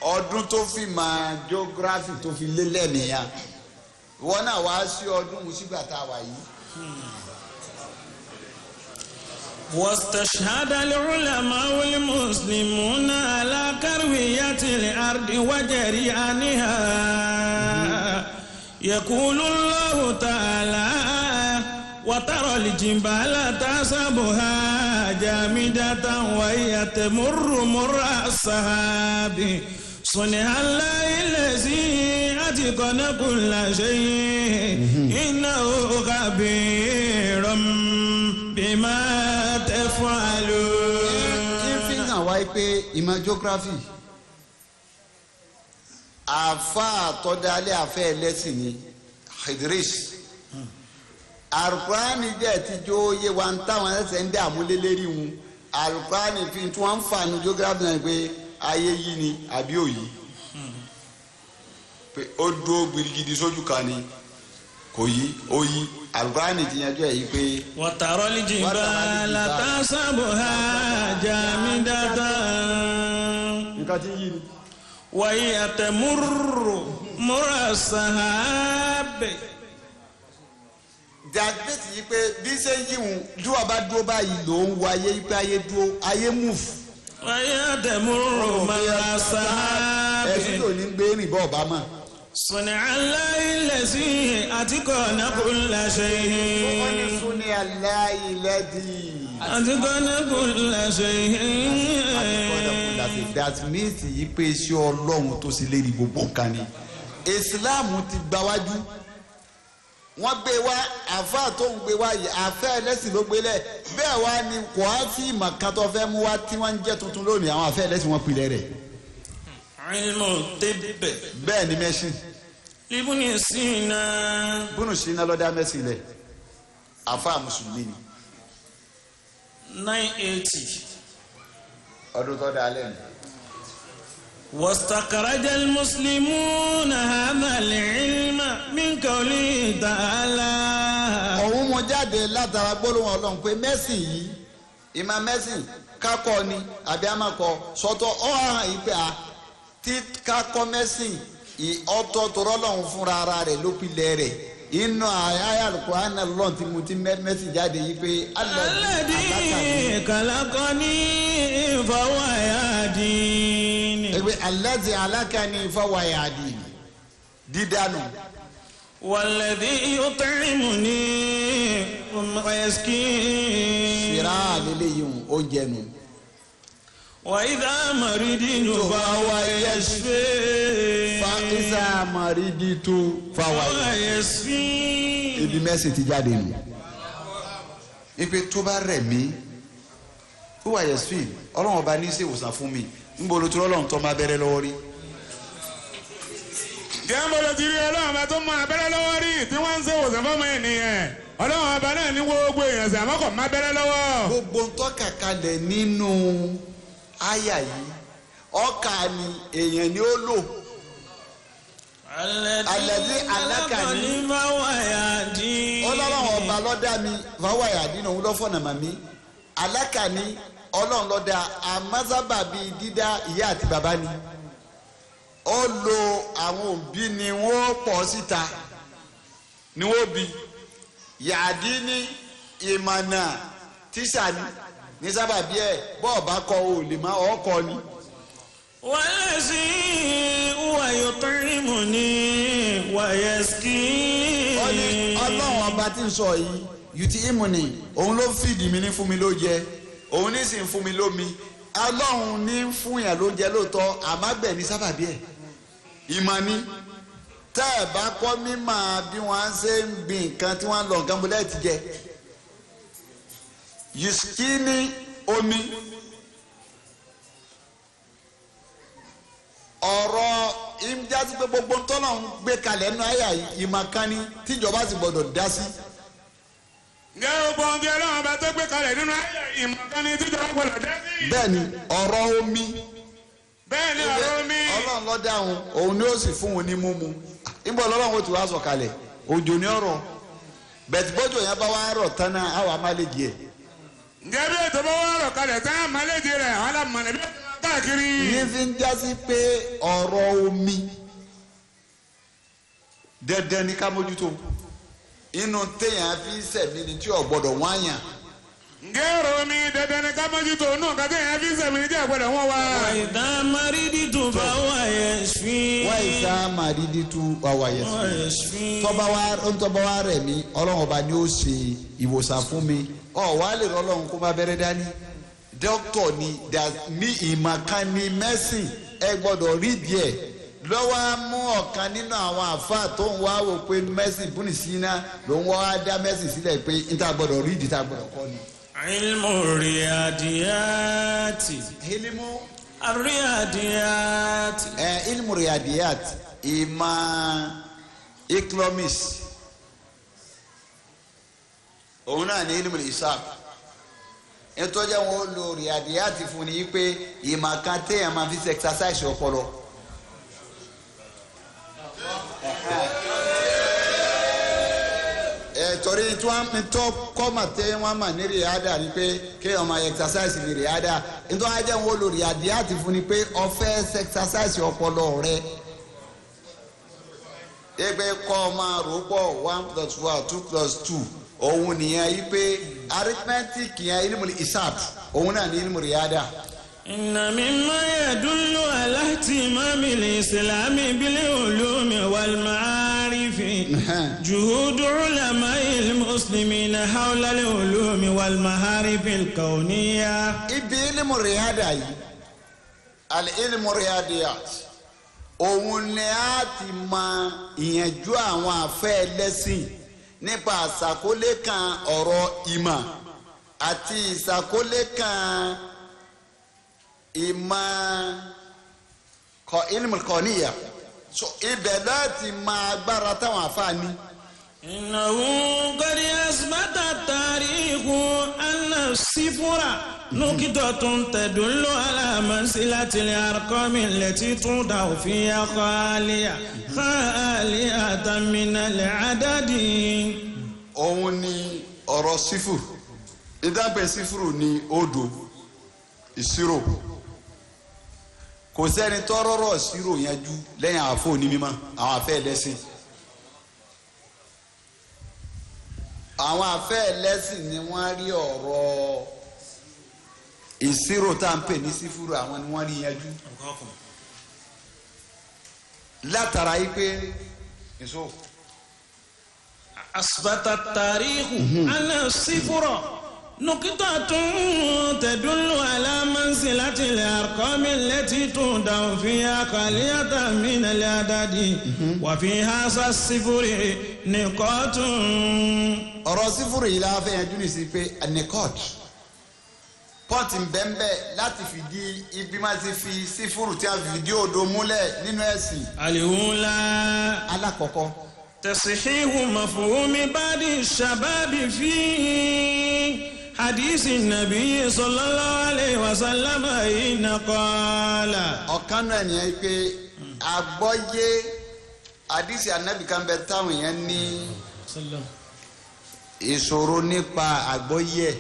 Ọdún tó fi máa geography tó fi lélẹ̀ nìyẹn. Ìwọ náà wá sí ọdún sígbà tá a wà yìí. واستشهد العلماء المسلمون على كروية الأرض وجريانها. يقول الله تعالى: وترى الجبال تحسبها جامدة وهي تمر مر السحاب صنع الله الذي أتقن كل شيء إنه خبير بما تفعلون. Ń fi hàn wáyé pé ìmọ̀ geography, àfa àtọ́dálé àfẹ́ ẹlẹ́sìn ni Idris. Alukurani jẹ́ ti jó yé wa ń táwọn ẹsẹ̀ ń dààmú lélẹ́rìí wọn. Alukurani fi tí wọ́n ń fa nu geography náà pé ayé yí ni àbí òyì, pé ó dúró gbirigidi sójú kan ni kò yí, ó yí. Alukurani ti yanjú ẹ̀ yí pé. وترى الجبال تحسبها جامدة nǹkan ti yí ni. وهي تمر مر السحاب. Dàgbẹ́tì yìí pé bí ṣe ń yíwùn dúwà bá dúró báyìí ló ń wo ayé pé ayé dúró, ayé move. وهي تمر مر السحاب. Ẹ̀sùn tó ní gbé rìn bọ́ ọ̀bá mọ̀. صنع الله الذي أتقن كل Wọ́n ní شيء. súnni aláìlẹ́dì. أتقن كل شيء. That means yìí pé iṣẹ́ Ọlọ́run tó ṣe lérí gbogbo nǹkan ni. Islam ti gbáwájú. Wọ́n gbé wá, àfáà tó ń gbé wá yìí, àfẹ́ ẹlẹ́sìn ló gbé lẹ̀. Bẹ́ẹ̀ wá ni kò á sí ìmọ̀ kan tó fẹ́ mú wá tí wọ́n ń jẹ́ tuntun lónìí, àwọn àfẹ́ ẹlẹ́sìn wọn pilẹ̀ rẹ̀. علم الطب. Bẹ́ẹ̀ ni mẹ́sìn. لابن سينا. Bùnú sí iná lọ́dá mẹ́sìn lẹ̀. Àfáà mùsùlùmí ni. 980. Ọdún tó dáa lẹ́nu. واستخرج المسلمون هذا العلم من قوله تعالى. Òun mú jáde látara gbólóhùn Ọlọ́run pé mẹ́sìn yìí, ìmọ̀ mẹ́sìn kákọ́ ni àbí àmàkọ́ sọ́tọ̀ ọ́ hàn yìí pé a tí kákọ́ mẹ́sìn ọ̀tọ̀ tọrọ lọ́hùn fúnra ara rẹ̀ ló pilẹ̀ rẹ̀ inú àyà Al-Qur'an lọ́n ti mu ti mẹ́sìn jáde yìí pé الذي خلقني فهو يهديني. Ẹgbẹ́ alladhi alákàní fahuwa yahdini dídánù. والذي يطعمني ويسقيني. Ṣìrá àlélẹ́yìn oúnjẹ nù. وإذا مرضت فهو يشفين. Fa isa mariditu fahuwa فهو يشفين. ibi mẹ́sìn ti jáde nù. Ipe tó bá rẹ̀ mí, ó wà yẹ̀ sùn, Ọlọ́run ọba ní í ṣe ìwòsàn fún mi. Níbo ló ti rọ́lọ́run tó máa bẹ̀rẹ̀ lọ́wọ́ rí? Jẹ́ ń bọ́lọ̀ ti rí Ọlọ́run ọba tó mọ abẹ́rẹ́ lọ́wọ́ rí tí wọ́n ń ṣe ìwòsàn fọ́mọ ènìyàn. Ọlọ́run ọba náà ní gbogbo èèyàn sí àmọ́ kò má abẹ́rẹ́ lọ́wọ́. Gbogbo ń tọ́ka kalẹ̀ nínú àyà yìí, ọkà ni èèyàn ni ó lò. الذي خلقني فهو يهديني. Ọlọ́run ọba ló dá mi, fáwọn àyàdínà òun lọ́fọ̀nà màmí. Alákàní Ọlọ́run ló dá, àmọ́ sábà bíi dídá ìyá àti bàbá ni. Ó lo àwọn òbí ni wọ́n pọ̀ síta ni wọ́n bí. Yàdí ní ìmọ̀nà tíṣà ni ní sábàbí ẹ̀ bọ́ọ̀ bá kọ́ o lè má ọkọ ni. والذي هو يطعمني ويسقيني. Ó ní Ọlọ́run ọba tí ń sọ yìí yùtí ìmùnì, òun ló fìdí mi ní fún mi lóúnjẹ, òun ní sì ń fún mi lómi. Ọlọ́run ní ń fún yàn lóúnjẹ lóòótọ́, àmọ́ ní sábàbí ẹ̀ ìmọ̀ ni. Tẹ́ ẹ̀ bá kọ́ mímọ̀ bí wọ́n ṣe ń gbin nǹkan tí wọ́n ń lọ nǹkan bọ́lá ẹ̀ ti jẹ. Yùsùkí ní omi. Ọ̀rọ̀ ìjásí pé gbogbo tọ́lọ̀ ń gbé kalẹ̀ nínú àyà yìí, ìmọ̀ kan ni tíjọba sì gbọ́dọ̀ dá sí. Ǹjẹ́ gbogbo ohun tí Ọlọ́run ọba tó gbé kalẹ̀ nínú ayé ìmọ̀ kan ni tíjọba gbọ́dọ̀ dá sí? Bẹ́ẹ̀ ni ọ̀rọ̀ omi. Bẹ́ẹ̀ ni ọ̀rọ̀ omi. Ọlọ́run ló dá òun, òun ni ó sì fún òun ní mímu. Níbo lọ́lọ́run ó ti wá sọ̀ kalẹ̀? Òjò ní ọ̀rọ̀. Bẹ̀tí bọ́jọ̀ yẹn bá wá rọ̀ tán náà, á wà má lè jẹ. Ǹjẹ́ bí ètò bá wá rọ̀ kalẹ̀ tán, àmàlẹ́jì rẹ̀, àwọn alámọ̀lẹ́ bí ó ti máa káàkiri. Ní fi ń jásí pé ọ̀rọ̀ omi dandan ni ká mójútó. Inú téèyàn fi sẹ̀mí ni tí ò gbọ́dọ̀ wáyàn. Ǹjẹ́ ọ̀rọ̀ omi dandan ni ká mójútó inú nǹkan téèyàn fi sẹ̀mí ni tí ò gbọ́dọ̀ wọ́n wá. وإذا مرضت فهو يشفين. Wáyé sá màrídìí tú wàwà yẹn فهو sí. يشفين. Tọ́ba wa ntọ́ba wa rẹ̀ mí, Ọlọ́run ọba ni ó ṣe ìwòsàn fún mi. Ọ̀ wá lè rọ Ọlọ́run kó má bẹ̀rẹ̀ dání. Dókítà ni mi ìmọ̀kan ni mẹ́sìn ẹ gbọ́dọ̀ rí díẹ̀. Lọ́wọ́ á mú ọ̀kan nínú àwọn àfáà tó ń wá wò pé mẹ́sìn bùnì síná ló ń wá dá mẹ́sìn sílẹ̀ pé níta gbọ́dọ̀ rí ìdí tá gbọ́dọ̀ kọ́ ni. علم الرياضيات. Ilimu الرياضيات. ẹ ilmu riyadiyat, ìmọ̀ economics. Òun náà ní ilmu hisab. Nítorí wọn lo rìadíyàtì fún ni pé ìmọ̀ kan téèyàn máa fi ṣe exercise ọpọlọ. Torí tí wọ́n tọ́ kọ́mà tẹ́ wọ́n mà ní rìádà ni pé kéèyàn máa exercise ní rìádà. Nítorí wọ́n jẹ́ wọn lo rìadíyàtì fún ni pé ó fẹ́ ṣe exercise ọpọlọ rẹ. Ẹgbẹ́ kọ́ máa rò pọ̀ 1 + 1 2 + 2 òun nìyẹn yí pé arithmetic yẹn ilmu hisab òun náà ní ilmu riyada. Inna mimma yadullu ala ihtimami al-islami bil ulumi wal ma'arifi juhudu ulama'il muslimina hawla al ulumi wal ma'arifi al kawniyya. Ibi ilmu riyada yìí al ilmu riyadiyat òun ni a ti mọ ìyànjú àwọn àfẹ́ ẹlẹ́sìn nípa àṣàkólé kan ọ̀rọ̀ ìmọ̀ àti ìṣàkólé kan ìmọ̀ kọ ilmu kọ́níyà so ibẹ̀ láti mọ agbára táwọn àfáà ní. Innahu qad asbata at-tarikhu anna as-sifra nuqtatun tadullu ala manzilati al-arqami allati tuda'u fiha khaliyatan min al-adadi. Òun ni ọ̀rọ̀ sífù ìdábẹ̀ sífùrù ni odò ìṣirò kò sẹ́ni tọ́rọ́rọ̀ ìṣirò yanjú lẹ́yìn àfọ onímọ̀ àwọn àfẹ́ ẹlẹ́sìn. Àwọn àfẹ́ ẹlẹ́sìn ni wọ́n rí ọ̀rọ̀ ìṣirò tá à ń pè ní sífúrù àwọn ni wọ́n rí yanjú. Látara yìí pé èso. Asbata tarikhu anna sífúrọ̀ nuqtatun tadullu ala manzilati al-arqami allati tuda'u fiha khaliyatan min al-adadi wa fi hadha as-sifri niqatun. Ọ̀rọ̀ sífúrù yìí la fẹ́ yanjú ní sí pé nikot pọ́ǹtì bẹ́ẹ̀nbẹ́ láti fìdí ibi máa ti fi sífúrù tí a fìdí òdo múlẹ̀ nínú ẹ̀sìn. Al-ula. Alákọ̀ọ́kọ́. Tasihihu mafhumi ba'di shababi fi hadisi nabi sallallahu alayhi wa sallam inna qala. Ọ̀kan náà nìyẹn pé àgbọ́yé hadisi anabi kan bẹ táwọn èèyàn ní ìṣòro nípa àgbọ́yé ẹ̀.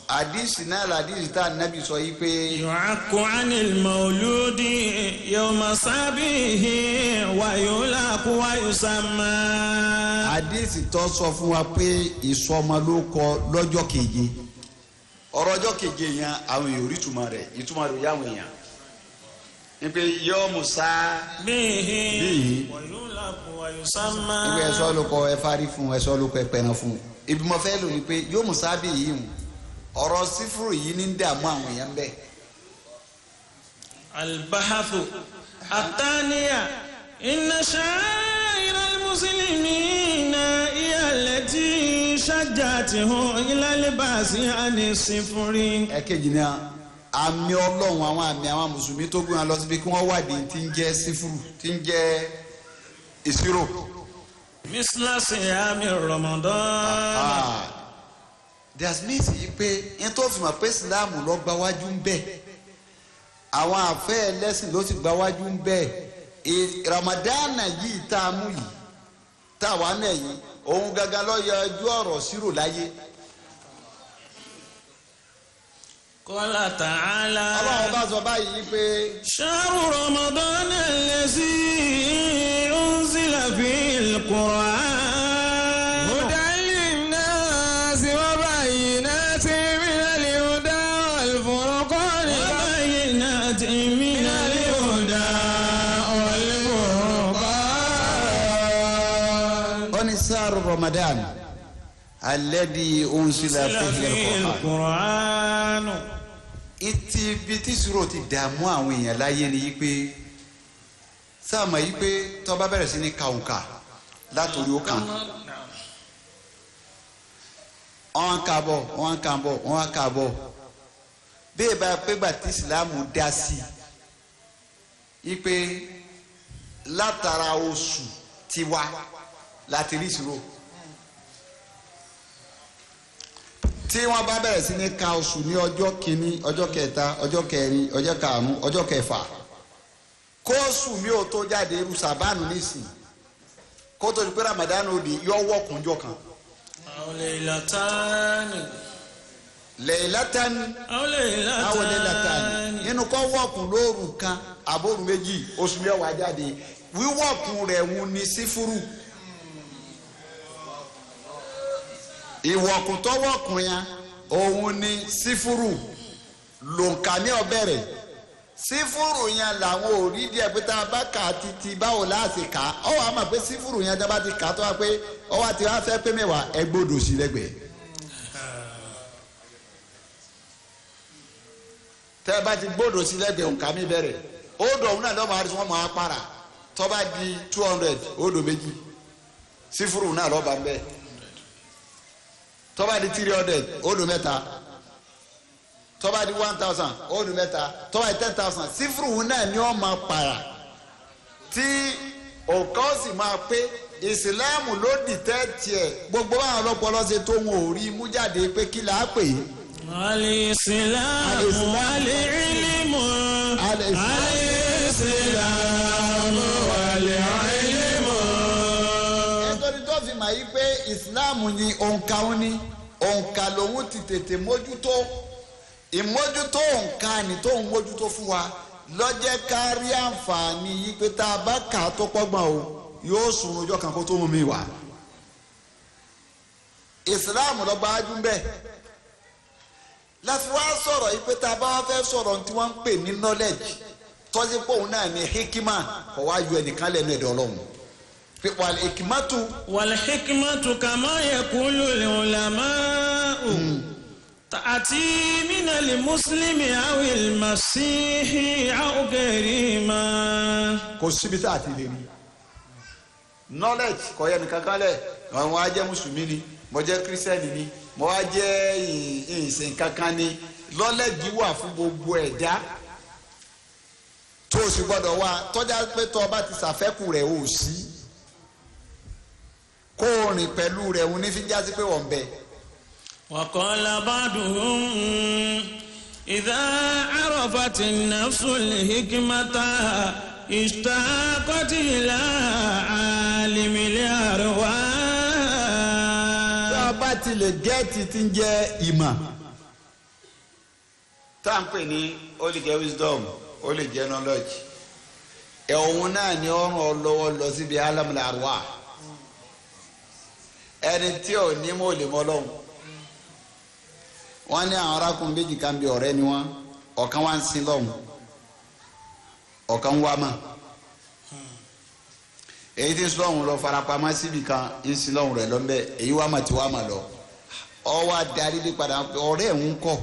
Hadisi náà làdísì tá anabi sọ yìí pé. Yu'aqqu 'anil mawludi yawma sabihi wa yulaqu wa yusamma. Hadisi tó sọ fún wa pé ìsọmọlórúkọ lọ́jọ́ keje ọ̀rọ̀ ọjọ́ keje yẹn àwọn èèyàn ò rí ìtumọ̀ rẹ̀ ìtumọ̀ rẹ̀ ò yá àwọn èèyàn ní pé yawmu sabihi wa yulaqu wa yusamma. Ibi ẹ̀sọ́ ló kọ ẹ fárí fún ẹ̀sọ́ ló kọ ẹ pẹ̀ràn fún ibi mo fẹ́ lò ní pé yawmu sabihi yìí ọ̀rọ̀ sífúrù yìí ní dààmú àwọn èèyàn bẹ́ẹ̀. Al-bahathu at-thaniya inna sha'ira al-muslimina hiya allati shajja'atuhum ila al-bahthi 'ani as-sifri. Ẹ̀kejì ni àmì ọlọ́run àwọn àmì àwọn mùsùlùmí tó gbé wọn lọ síbi kí wọ́n wádìí tí ń jẹ́ sífúrù tí ń jẹ́ ìṣirò. Misla siyami Ramadan. There's means yìí pé n tó fi mọ̀ pé Islam ló gba wájú ń bẹ̀ àwọn àfẹ́ ẹlẹ́sìn ló sì gba wájú ń bẹ̀ Ramadan yìí tá a mú yìí tá a wà náà yìí òun gangan ló yọ ẹjọ́ ọ̀rọ̀ sírò láyé. Qala ta'ala. Ọlọ́run bá sọ báyìí pé. Shahru Ramadan allazi unzila fil Qur'an. Hudan linnasi wa bayyinatin minal huda wal furqan. Wa bayyinatin minal huda wal furqan. Ó ní shahru Ramadan alladhi unzila fihil Qur'an. Ìtì ibi tí ìṣòro ti dààmú àwọn èèyàn láyé ni yí pé sáàmà yí pé tó bá bẹ̀rẹ̀ sí ní ka òǹkà látòrí ó kàn wọ́n kà bọ̀ wọ́n kà bọ̀ wọ́n kà bọ̀ bẹ́ẹ̀ bá pé gbà tí ìsìlámù dá sí i pé látara oṣù tiwa láti rí ìṣòro. Tí wọ́n bá bẹ̀rẹ̀ sí ní ka oṣù ní ọjọ́ kìíní, ọjọ́ kẹta, ọjọ́ kẹrin, ọjọ́ karùn-ún, ọjọ́ kẹfà, kóòsù mi ò tó jáde irú sàbánu nísìn kó tó di pé Ramadan ó di yọ wọ́kùnjọ kan. Aw laylatani. Laylatan Aw laylatani. aw laylatan nínú kọ́ wọ́ọ̀kùn lóru kan àbóru méjì oṣù mẹ́wàá jáde wíwọ́ọ̀kùn rẹ̀ wù ní sífúrú. Ìwọ̀kùn tó wọ̀kùn yẹn òun ní sífúrú lòǹkà ní ọ̀bẹ̀rẹ̀ sífúrú yẹn làwọn ò rí díẹ̀ pé tá a bá kà á títí báwo láti kà á ọ wàá mọ̀ pé sífúrú yẹn tá a bá ti kà á tó wá pé ọ wá ti wá fẹ́ pé mẹ́wàá ẹ gbọ́dọ̀ sí lẹ́gbẹ̀ẹ́. Tẹ́ ẹ bá ti gbọ́dọ̀ sí lẹ́gbẹ̀ẹ́ òǹkà mi bẹ̀rẹ̀ odò òun náà lọ́mọ àti wọn máa para tó bá di 200 odò méjì sífúrú náà lọ́ba ń bẹ́ẹ̀ tó bá di 300 odò mẹ́ta tó bá di 1000 odò mẹ́ta tó bá di 10,000 sífúrú náà ni wọ́n máa para tí òǹkà ó sì máa pé. Ìsìláàmù ló dìtẹ́ tiẹ̀ gbogbo àwọn ọlọ́pọlọ ṣe tó wọn ò rí mú jáde pé kí là á pè é. Al-Islam wal-ilm. Al-Islam wal-ilm. Nítorí tó fi mà yí pé ìsìláàmù ni òǹkà òun ni òǹkà lòun ti tètè mójútó ìmójútó òǹkà ni tóun mójútó fún wa lọ́jẹ́ ká rí àǹfààní yí pé tá a bá kà á tó pọ́gbọ̀n o yóò sùn ọjọ́ kan kó tó mú mi wá. Ìsìláàmù lọ bá ájú ń bẹ̀ láti wá sọ̀rọ̀ yí pé tá a bá wá fẹ́ sọ̀rọ̀ tí wọ́n ń pè ní knowledge tọ́sí pé òun náà ní hikima kò wá yọ ẹnìkan lẹ́nu ẹ̀dọ̀ ọlọ́run wal hikmatu. Wal hikmatu kama yaqulu al-ulama'u ta'ati minal muslimi awil masihi aw ghayrihima. Kò síbi tá a ti lè rí knowledge kò yẹ nìkan kan lẹ̀ àwọn á jẹ́ mùsùlùmí ni mo jẹ́ kírísítẹ́nì ni mo wá jẹ́ ìsìn kankan ni knowledge wà fún gbogbo ẹ̀dá tó o sì gbọ́dọ̀ wá tọ́já pé tó o bá ti ṣàfẹ́kù rẹ̀ o sí kó o rìn pẹ̀lú rẹ̀ òun ní fi jásí pé wọ́n bẹ̀. Wa qala ba'duhum idha arafat an-nafsu al-hikmata ishtaqat ila alimil arwah. Tá a bá ti lè gẹ́ẹ̀tì tí ń jẹ́ ìmọ̀ tá à ń pè ní ó lè jẹ́ wisdom ó lè jẹ́ knowledge ẹ̀ òun náà ni ọ̀rùn ọlọ́wọ́ lọ síbi alamul arwah ẹni tí ò ní mọ̀ lè mọ̀ lọ́hùn. Wọ́n ní àwọn arákùnrin méjì kan bí ọ̀rẹ́ ni wọ́n ọ̀kan wá ń sin lọ́hùn ọ̀kan wá mà èyí tí ń sin lọ́hùn lọ farapamọ́ síbi kan ń sin lọ́hùn rẹ̀ lọ́nbẹ́ èyí wá mà tí wá mà lọ ọwọ́ adarí dé padà ọ̀rẹ́ ẹ̀ ń kọ́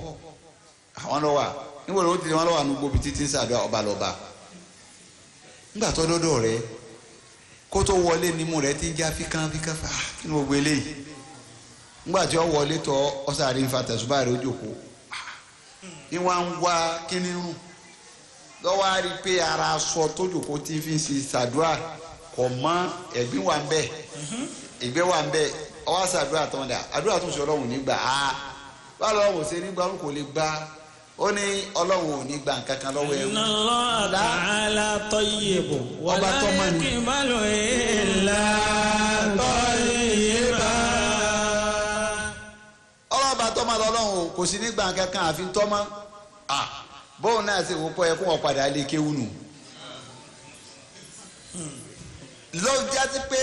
àwọn lọ wà níbo ló ti wọn lọ wà ní gbòbí títí ń sàdúrà ọba lọ́ba nígbà tó dọ́dọ̀ rẹ̀ kó tó wọlé nímú rẹ̀ ti ń já fíkán fíkán fà kí ni gbogbo eléyìí nígbà tí ó wọlé tọ ọsàrí ń fa tẹ̀sùbá rẹ̀ ó jókòó ní wọ́n ń wá kíní rùn lọ́wọ́ á rí i pé ara aṣọ tó jókòó tí fi ń ṣe ṣàdúrà kò mọ́ ẹ̀gbín wà ń bẹ̀ ìgbẹ́ wà ń bẹ̀ ọwọ́ ṣàdúrà tó ń dà àdúrà tó ń ṣe ọlọ́run nígbà á báwo lọ́wọ́ ṣe nígbà wọn kò lè gbà ó ní ọlọ́run ò ní gba nǹkan kan lọ́wọ́ ẹrú. Inna Allaha ta'ala tayyibun wa Ọba la tó mọ́ ni. yaqbalu illa tayyiban. Ọlọ́ba tọ́mọ lọ́lọ́run o kò sí ní gba nǹkan kan àfi tọ́mọ bóun náà ṣe wò pọ̀ ẹ kó wọn padà lé kéwù nù. Ló jásí pé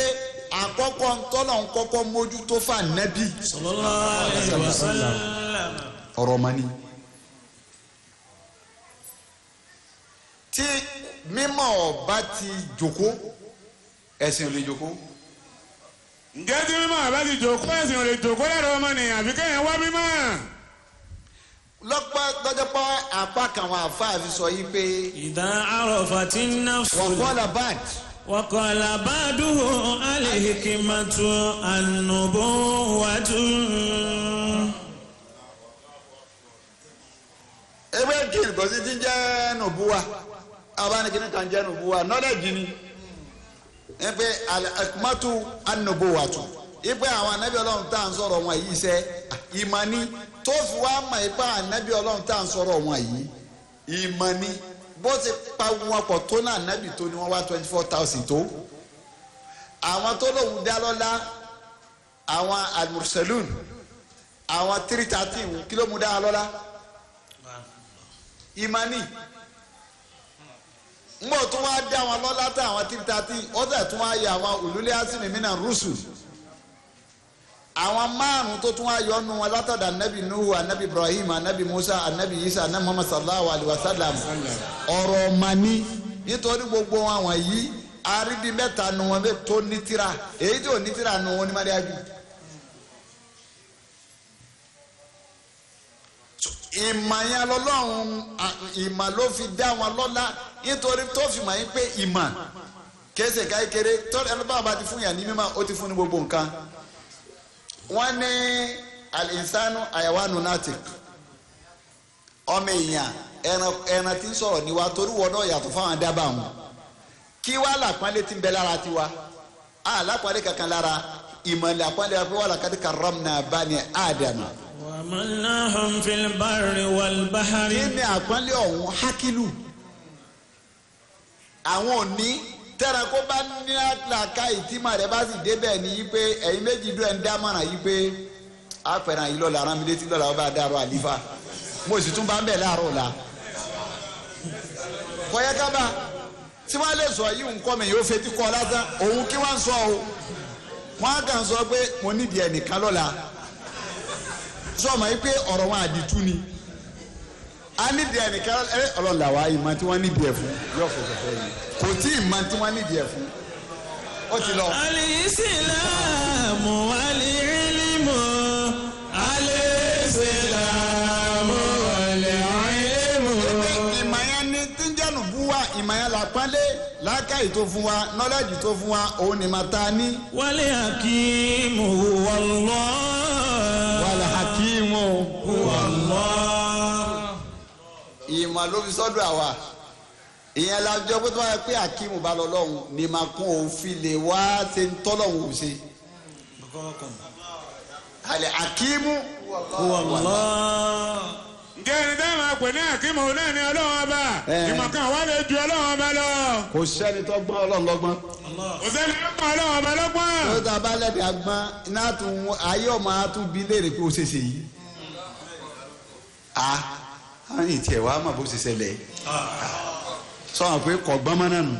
àkọ́kọ́ ntọ́lọ̀ ń kọ́kọ́ mójútó fà nẹ́bí. Sallallahu alayhi wa sallam. Ọ̀rọ̀ mọ́ ni. Tí mímọ̀ ọba ti jòkó ẹ̀sìn ò lè jòkó. Ǹjẹ́ tí mímọ̀ àbá ti jòkó ẹ̀sìn ò lè jòkó lára ọmọnìyàn àfi kéèyàn wá mímọ̀. Lọ́pọ̀ lọ́jọ́pọ̀ apá kan àwọn àfáà fi sọ yìí pé Idha arafati an-nafsu wọ́n kọ́ la bad. wa qala ba'duhum al-hikmatu an-nubuwwatu. Ewé kìlì kò sí ti jẹ́ nùbúwa abánikíní kan jẹ́ nùbúwa knowledge ni ẹ pé al-hikmatu an-nubuwwatu Ipe àwọn anabi Ọlọ́run tá à ń sọ̀rọ̀ wọn yìí sẹ́ ìmọ̀ ni tó fi wá mọ̀ ipa anabi Ọlọ́run tá à ń sọ̀rọ̀ wọn yìí ìmọ̀ ni bó ti pa wọn pọ̀ tó náà anabi tó ni wọ́n wá 24,000 tó àwọn tó lóun dá lọ́lá àwọn al-mursalun àwọn 313 kí ló mú dá lọ́lá ìmọ̀ ni ngbọ tó wá dá wọn lọ́lá tá àwọn 313 ó tẹ̀ tún wá yọ àwọn ulul azmi minar rusul àwọn márùn tó tún wá yọ ọ́nù wọn látọ̀dọ̀ anabi nuhu anabi ibrahim anabi musa anabi isa anabi muhammad sallallahu alayhi wa sallam ọ̀rọ̀ mani nítorí gbogbo wọn àwọn yìí aríbi mẹ́ta nu wọn tó ní tírà èyí tí ò ní tírà nu wọn ní mariaju. Ìmọ̀ yẹn lọ́lọ́run ìmọ̀ ló fi dá wọn lọ́lá nítorí tó fi mọ̀ yín pé ìmọ̀ kéésì káyékéré tó ẹni bá bá ti fún yàn ní mímọ̀ ó ti fún ní gbogbo nǹkan. Wọ́n ní al-insanu hayawanu natik ọmọ èèyàn ẹran tí ń sọ̀rọ̀ ní wa torí wọ́n náà yàtọ̀ fáwọn dábàá wọn kí wàá làpọ́nlé tí ń bẹ lára tiwa á làpọ́nlé kankan lára ìmọ̀ làpọ́nlé wa pé wa laqad karramna bani Adama. وحملناهم في البر والبحر. Kí ni àpọ́nlé ọ̀hún hákìlù àwọn òní tẹ́ranko bá ní àlàkà ìtìmọ̀ rẹ̀ bá sì débẹ̀ ní yí pé ẹ̀yin méjì dúró ẹ̀ ń dámọ̀ràn yí pé àpẹẹrẹ yìí lọ́la rán mi létí lọ́la ọba dàrọ àlífà mo sì tún bá ń bẹ̀ láàárọ̀ ọ̀la. Kọ̀yẹ́kábà tí wọ́n lè sọ yìí nǹkan mi yóò fetí kọ́ lásán òun kí wọ́n sọ o wọ́n á kàn sọ pé mo nídìí ẹnìkan lọ́la sọ ma yìí pé ọ̀rọ̀ wọn àdìtú ni a nídìí ẹnìkan ẹ ọlọ́la wa ìmọ̀ tí wọ́n nídìí ẹ̀ fún yóò fẹsẹ̀ fẹ́ yìí kò tí ì mọ̀ tí wọ́n nídìí ẹ̀ fún ó ti lọ. Al-Islamu wal-ilmu, Al-Islamu wal-ilmu. Ìmọ̀ yẹn ni tí ń jẹ́nu bú wa ìmọ̀ yẹn làpọ́nlé làákàyè tó fún wa nọ́lẹ́jì tó fún wa òun ni màá ta ní. Wal-hakimu huwa Allah. Wal-hakimu huwa Allah. Ìmọ̀ ló fi sọ́dọ̀ àwa ìyẹn la jọ pé tó bá yẹ pé hakimu bá lọ lọ́hùn ni màá kún òfin lè wá ṣe ń tọ́lọ́hùn ò ṣe. Al-hakimu huwa Allah. Ǹjẹ́ ẹni tẹ́ máa pè ní àkímọ̀ náà ni Ọlọ́run ọba ìmọ̀ kan wà lè ju Ọlọ́run ọba lọ. Kò sẹ́ni tó gbọ́n Ọlọ́run lọ́gbọ́n. Kò sẹ́ni tó gbọ́n Ọlọ́run ọba lọ́gbọ́n. Tó tá a bá lẹ́dí agbọ́n iná tún ayé ọmọ atún bí léèrè pé ó ṣe ṣe yìí. A àwọn ìtì ẹ̀ wá mọ̀ bó ṣe ṣẹlẹ̀ sọ̀rọ̀ pé kò gbọ́n mọ́ náà nù.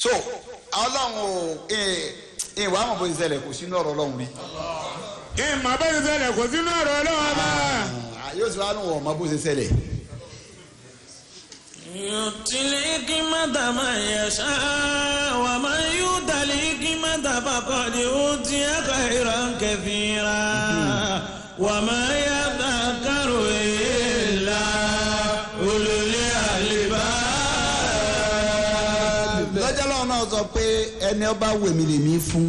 So Ọlọ́run ò ìwà mọ̀ bó ṣe ṣẹlẹ̀ kò sínú ọ̀rọ̀ Ọlọ́run rí. Ìmọ̀ bó ṣe ṣẹlẹ̀ kò sínú ọ̀rọ̀ Ọlọ́run ọba. Yóò sì wá lóun ọ̀mọ̀ bó ṣe ṣẹlẹ̀. يؤتي الحكمة من يشاء ومن يؤت الحكمة فقد أوتي خيرا كثيرا وما يذكر إلا أولو الألباب. Lọ́jọ́ lọ́wọ́ náà sọ pé ẹni ọba wèmí lèmi fún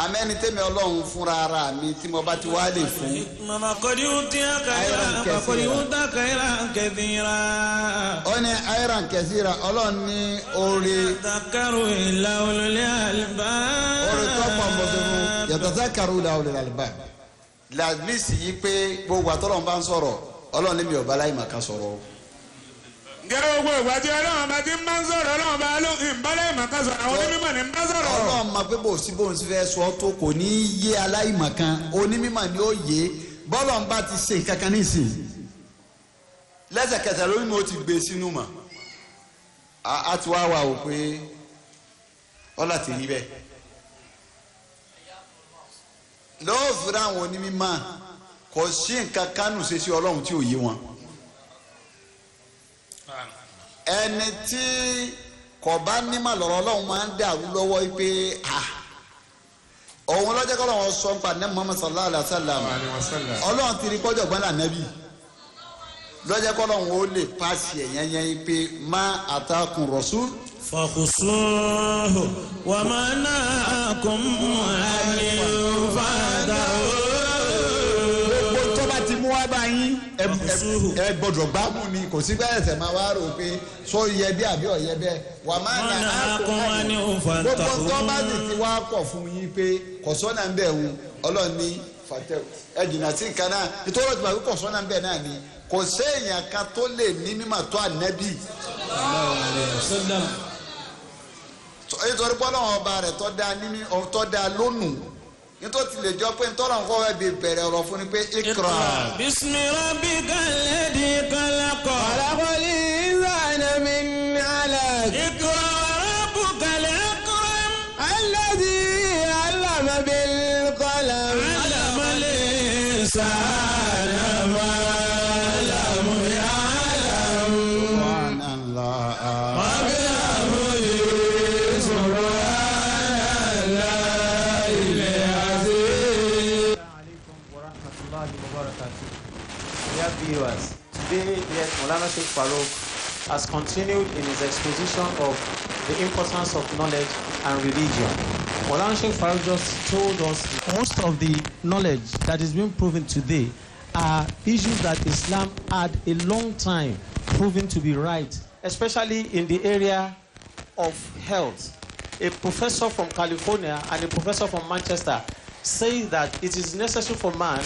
amẹ́ni tẹ́mi Ọlọ́run fúnra ara mi tí mo bá ti wá lè fún. فقد أوتي خيرا كثيرا. Ó ní ayran kẹsíra Ọlọ́run ní oore. يذكر إلا أولو الألباب. Oore tó pọ̀ mọ́ sí fún yatazakkaru illa ulul albab. Làmísì yìí pé gbogbo àtọ́lọ́run bá ń sọ̀rọ̀ Ọlọ́run ní mi ò bá láì màkà sọ̀rọ̀. Ǹjẹ́ gbogbo ìgbà tí Ọlọ́run bá ti ń bá ń sọ̀rọ̀ Ọlọ́run bá ló ń bá láì màkà sọ̀rọ̀ àwọn onímọ̀ ní ń bá sọ̀rọ̀. Ọlọ́run máa pé bò sí bóun sì fẹ́ sọ tó kò ní í yé aláìmọ̀kan onímọ̀ ni ó yé bọ́lọ̀ ń bá ti ṣe nǹkan kan nísìn. Lẹ́sẹ̀kẹsẹ̀ lórí mi ó ti gbé sínú mọ̀ á ti wá wà ó pé ọlá ti rí bẹ́ẹ̀. Lọ́wọ́ fúnra àwọn onímọ̀ kò sí nǹkan kánú ṣe sí Ọlọ́run tí ò yé wọn. Ẹni tí kò bá nímọ̀ lọ́rọ̀ Ọlọ́run máa ń dàrú lọ́wọ́ pé òun lọ́jọ́ kọ́ lọ́wọ́ sọ nípa ní Muhammad sallallahu alayhi wa sallam Ọlọ́run ti rí kọjọ́ gbọ́n lànàbí lọ́jọ́ kọ́ lọ́wọ́ ó lè paṣẹ yẹnyẹn pé má àtàkùn rasul. Fakhusuhu wa ma nahakum anhu fantahu. Gbogbo tó bá ti mú wá bá yín ẹ Famsuhu. Ẹ gbọ́dọ̀ gbámú ni, kò sí bẹ́ẹ̀ sẹ̀ máa wá rò pé sọ yẹ bí àbí ọ̀yẹ bẹ́ẹ̀ wà má Wọ́n nà nà á á kó kún wá ní òǹfà gbogbo tó bá sì ti wá kọ̀ fún yín pé kọ̀sọ́nà ń bẹ̀ wù, Ọlọ́run ní fàtẹ́ ẹ jìnnà sí nǹkan náà, nítorí ọ̀tún àbí kọ̀sọ́nà ń bẹ̀ náà ni kò séèyàn kan tó lè ní mímọ̀ tó Ànábì, nítorí pé Ọlọ́run ọba rẹ̀ tó dáa ní tó dáa lónù, nítorí ti lè jọ pé ntọ́lọ́run kọ́ ẹ bí bẹ̀rẹ̀ ọ̀rọ̀ fún ni pé ikra. Bismi rabbika alladhi khalaqa. خلق الإنسان من علق. Iqra rabbuka al-akram. الذي علم بالقلم. Allama al-insana ma lam ya'lam. Subhanallah. Alaikum wa rahmatullahi wa barakatuh. Dear viewers, today yes, Maulana Sheikh Farouk has continued in his exposition of the importance of knowledge and religion. Maulana Sheikh Farouk just told us most of the knowledge that is being proven today are issues that Islam had a long time proven to be right, especially in the area of health. A professor from California and a professor from Manchester say that it is necessary for man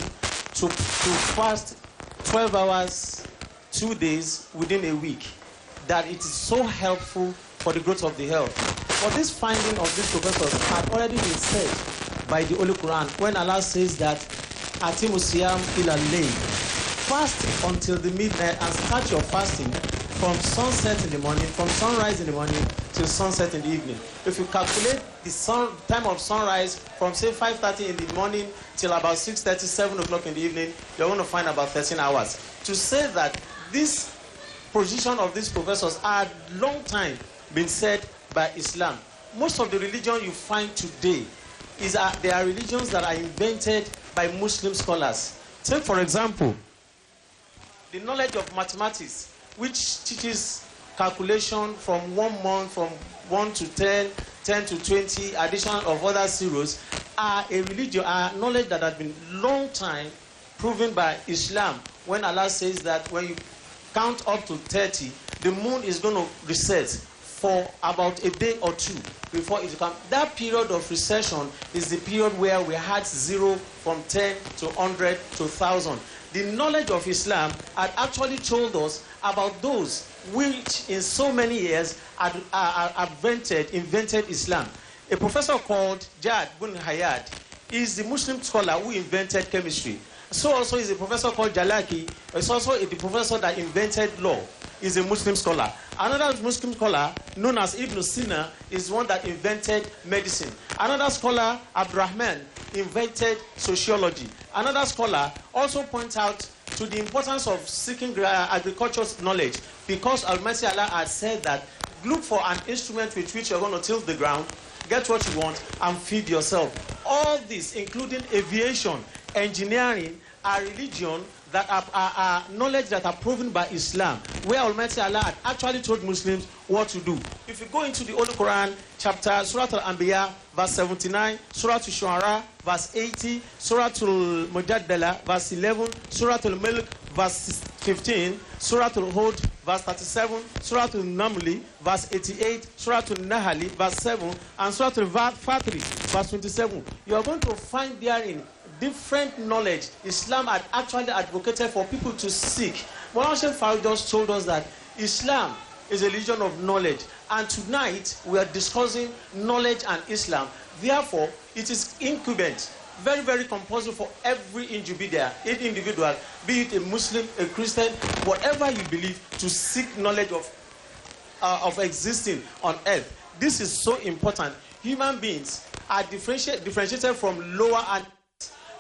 to fast 12 hours, 2 days within a week, that it is so helpful for the growth of the health. But this finding of these professors had already been said by the Holy Quran when Allah says that Atimu Siyam ila layl, fast until the midnight, and start your fasting from sunset in the morning, from sunrise in the morning till sunset in the evening. If you calculate the time of sunrise from say 5:30 in the morning till about 6:30, 7 o'clock in the evening, you're going to find about 13 hours. To say that this position of these professors had long time been said by Islam. Most of the religion you find today is they are religions that are invented by Muslim scholars. Take for example, the knowledge of mathematics, which teaches calculation from 1 month, from 1 to 10, 10 to 20, addition of other zeros, are a religion, are knowledge that has been long time proven by Islam. When Allah says that when you count up to 30, the moon is going to reset for about a day or two before it comes. That period of recession is the period where we had zero from 10 to 100 to 1,000. The knowledge of Islam had actually told us about those which in so many years had invented Islam. A professor called Jad bin Hayat is the Muslim scholar who invented chemistry. So also is a professor called Jalaki. Is also the professor that invented law. Is a Muslim scholar. Another Muslim scholar known as Ibn Sina is one that invented medicine. Another scholar, Abdurrahman, invented sociology. Another scholar also points out to the importance of seeking agricultural knowledge, because Almighty Allah has said that look for an instrument with which you're going to till the ground, get what you want, and feed yourself. All this, including aviation, engineering, are religion that are knowledge that are proven by Islam, where Almighty Allah had actually told Muslims what to do. If you go into the Holy Quran, chapter Surah Al-Anbiya, verse 79, Surah Al-Shu'ara, verse 80, Surah Al-Mujadala, verse 11, Surah Al-Mulk, verse 15, Surah Al-Hud, verse 37, Surah Al-Namli, verse 88, Surah Al-Nahali, verse 7, and Surah Al-Fatri, verse 27. You are going to find therein different knowledge Islam had actually advocated for people to seek. Maulana Sheikh Farouk just told us that Islam is a religion of knowledge, and tonight we are discussing knowledge and Islam. Therefore, it is incumbent, very, very compulsory for every individual, be it a Muslim, a Christian, whatever you believe, to seek knowledge of existing on earth. This is so important. Human beings are differentiated from lower animals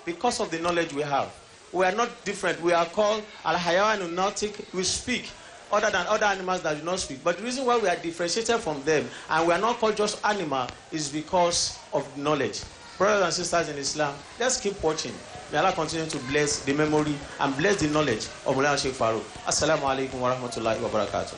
because of the knowledge we have. We are not different. We are called al-hayawan nautic. We speak other than other animals that do not speak. But the reason why we are differentiated from them and we are not called just animal is because of knowledge. Brothers and sisters in Islam, let's keep watching. May Allah continue to bless the memory and bless the knowledge of Maulana Sheikh Farouk. Assalamu alaikum wa rahmatullahi wa barakatuh.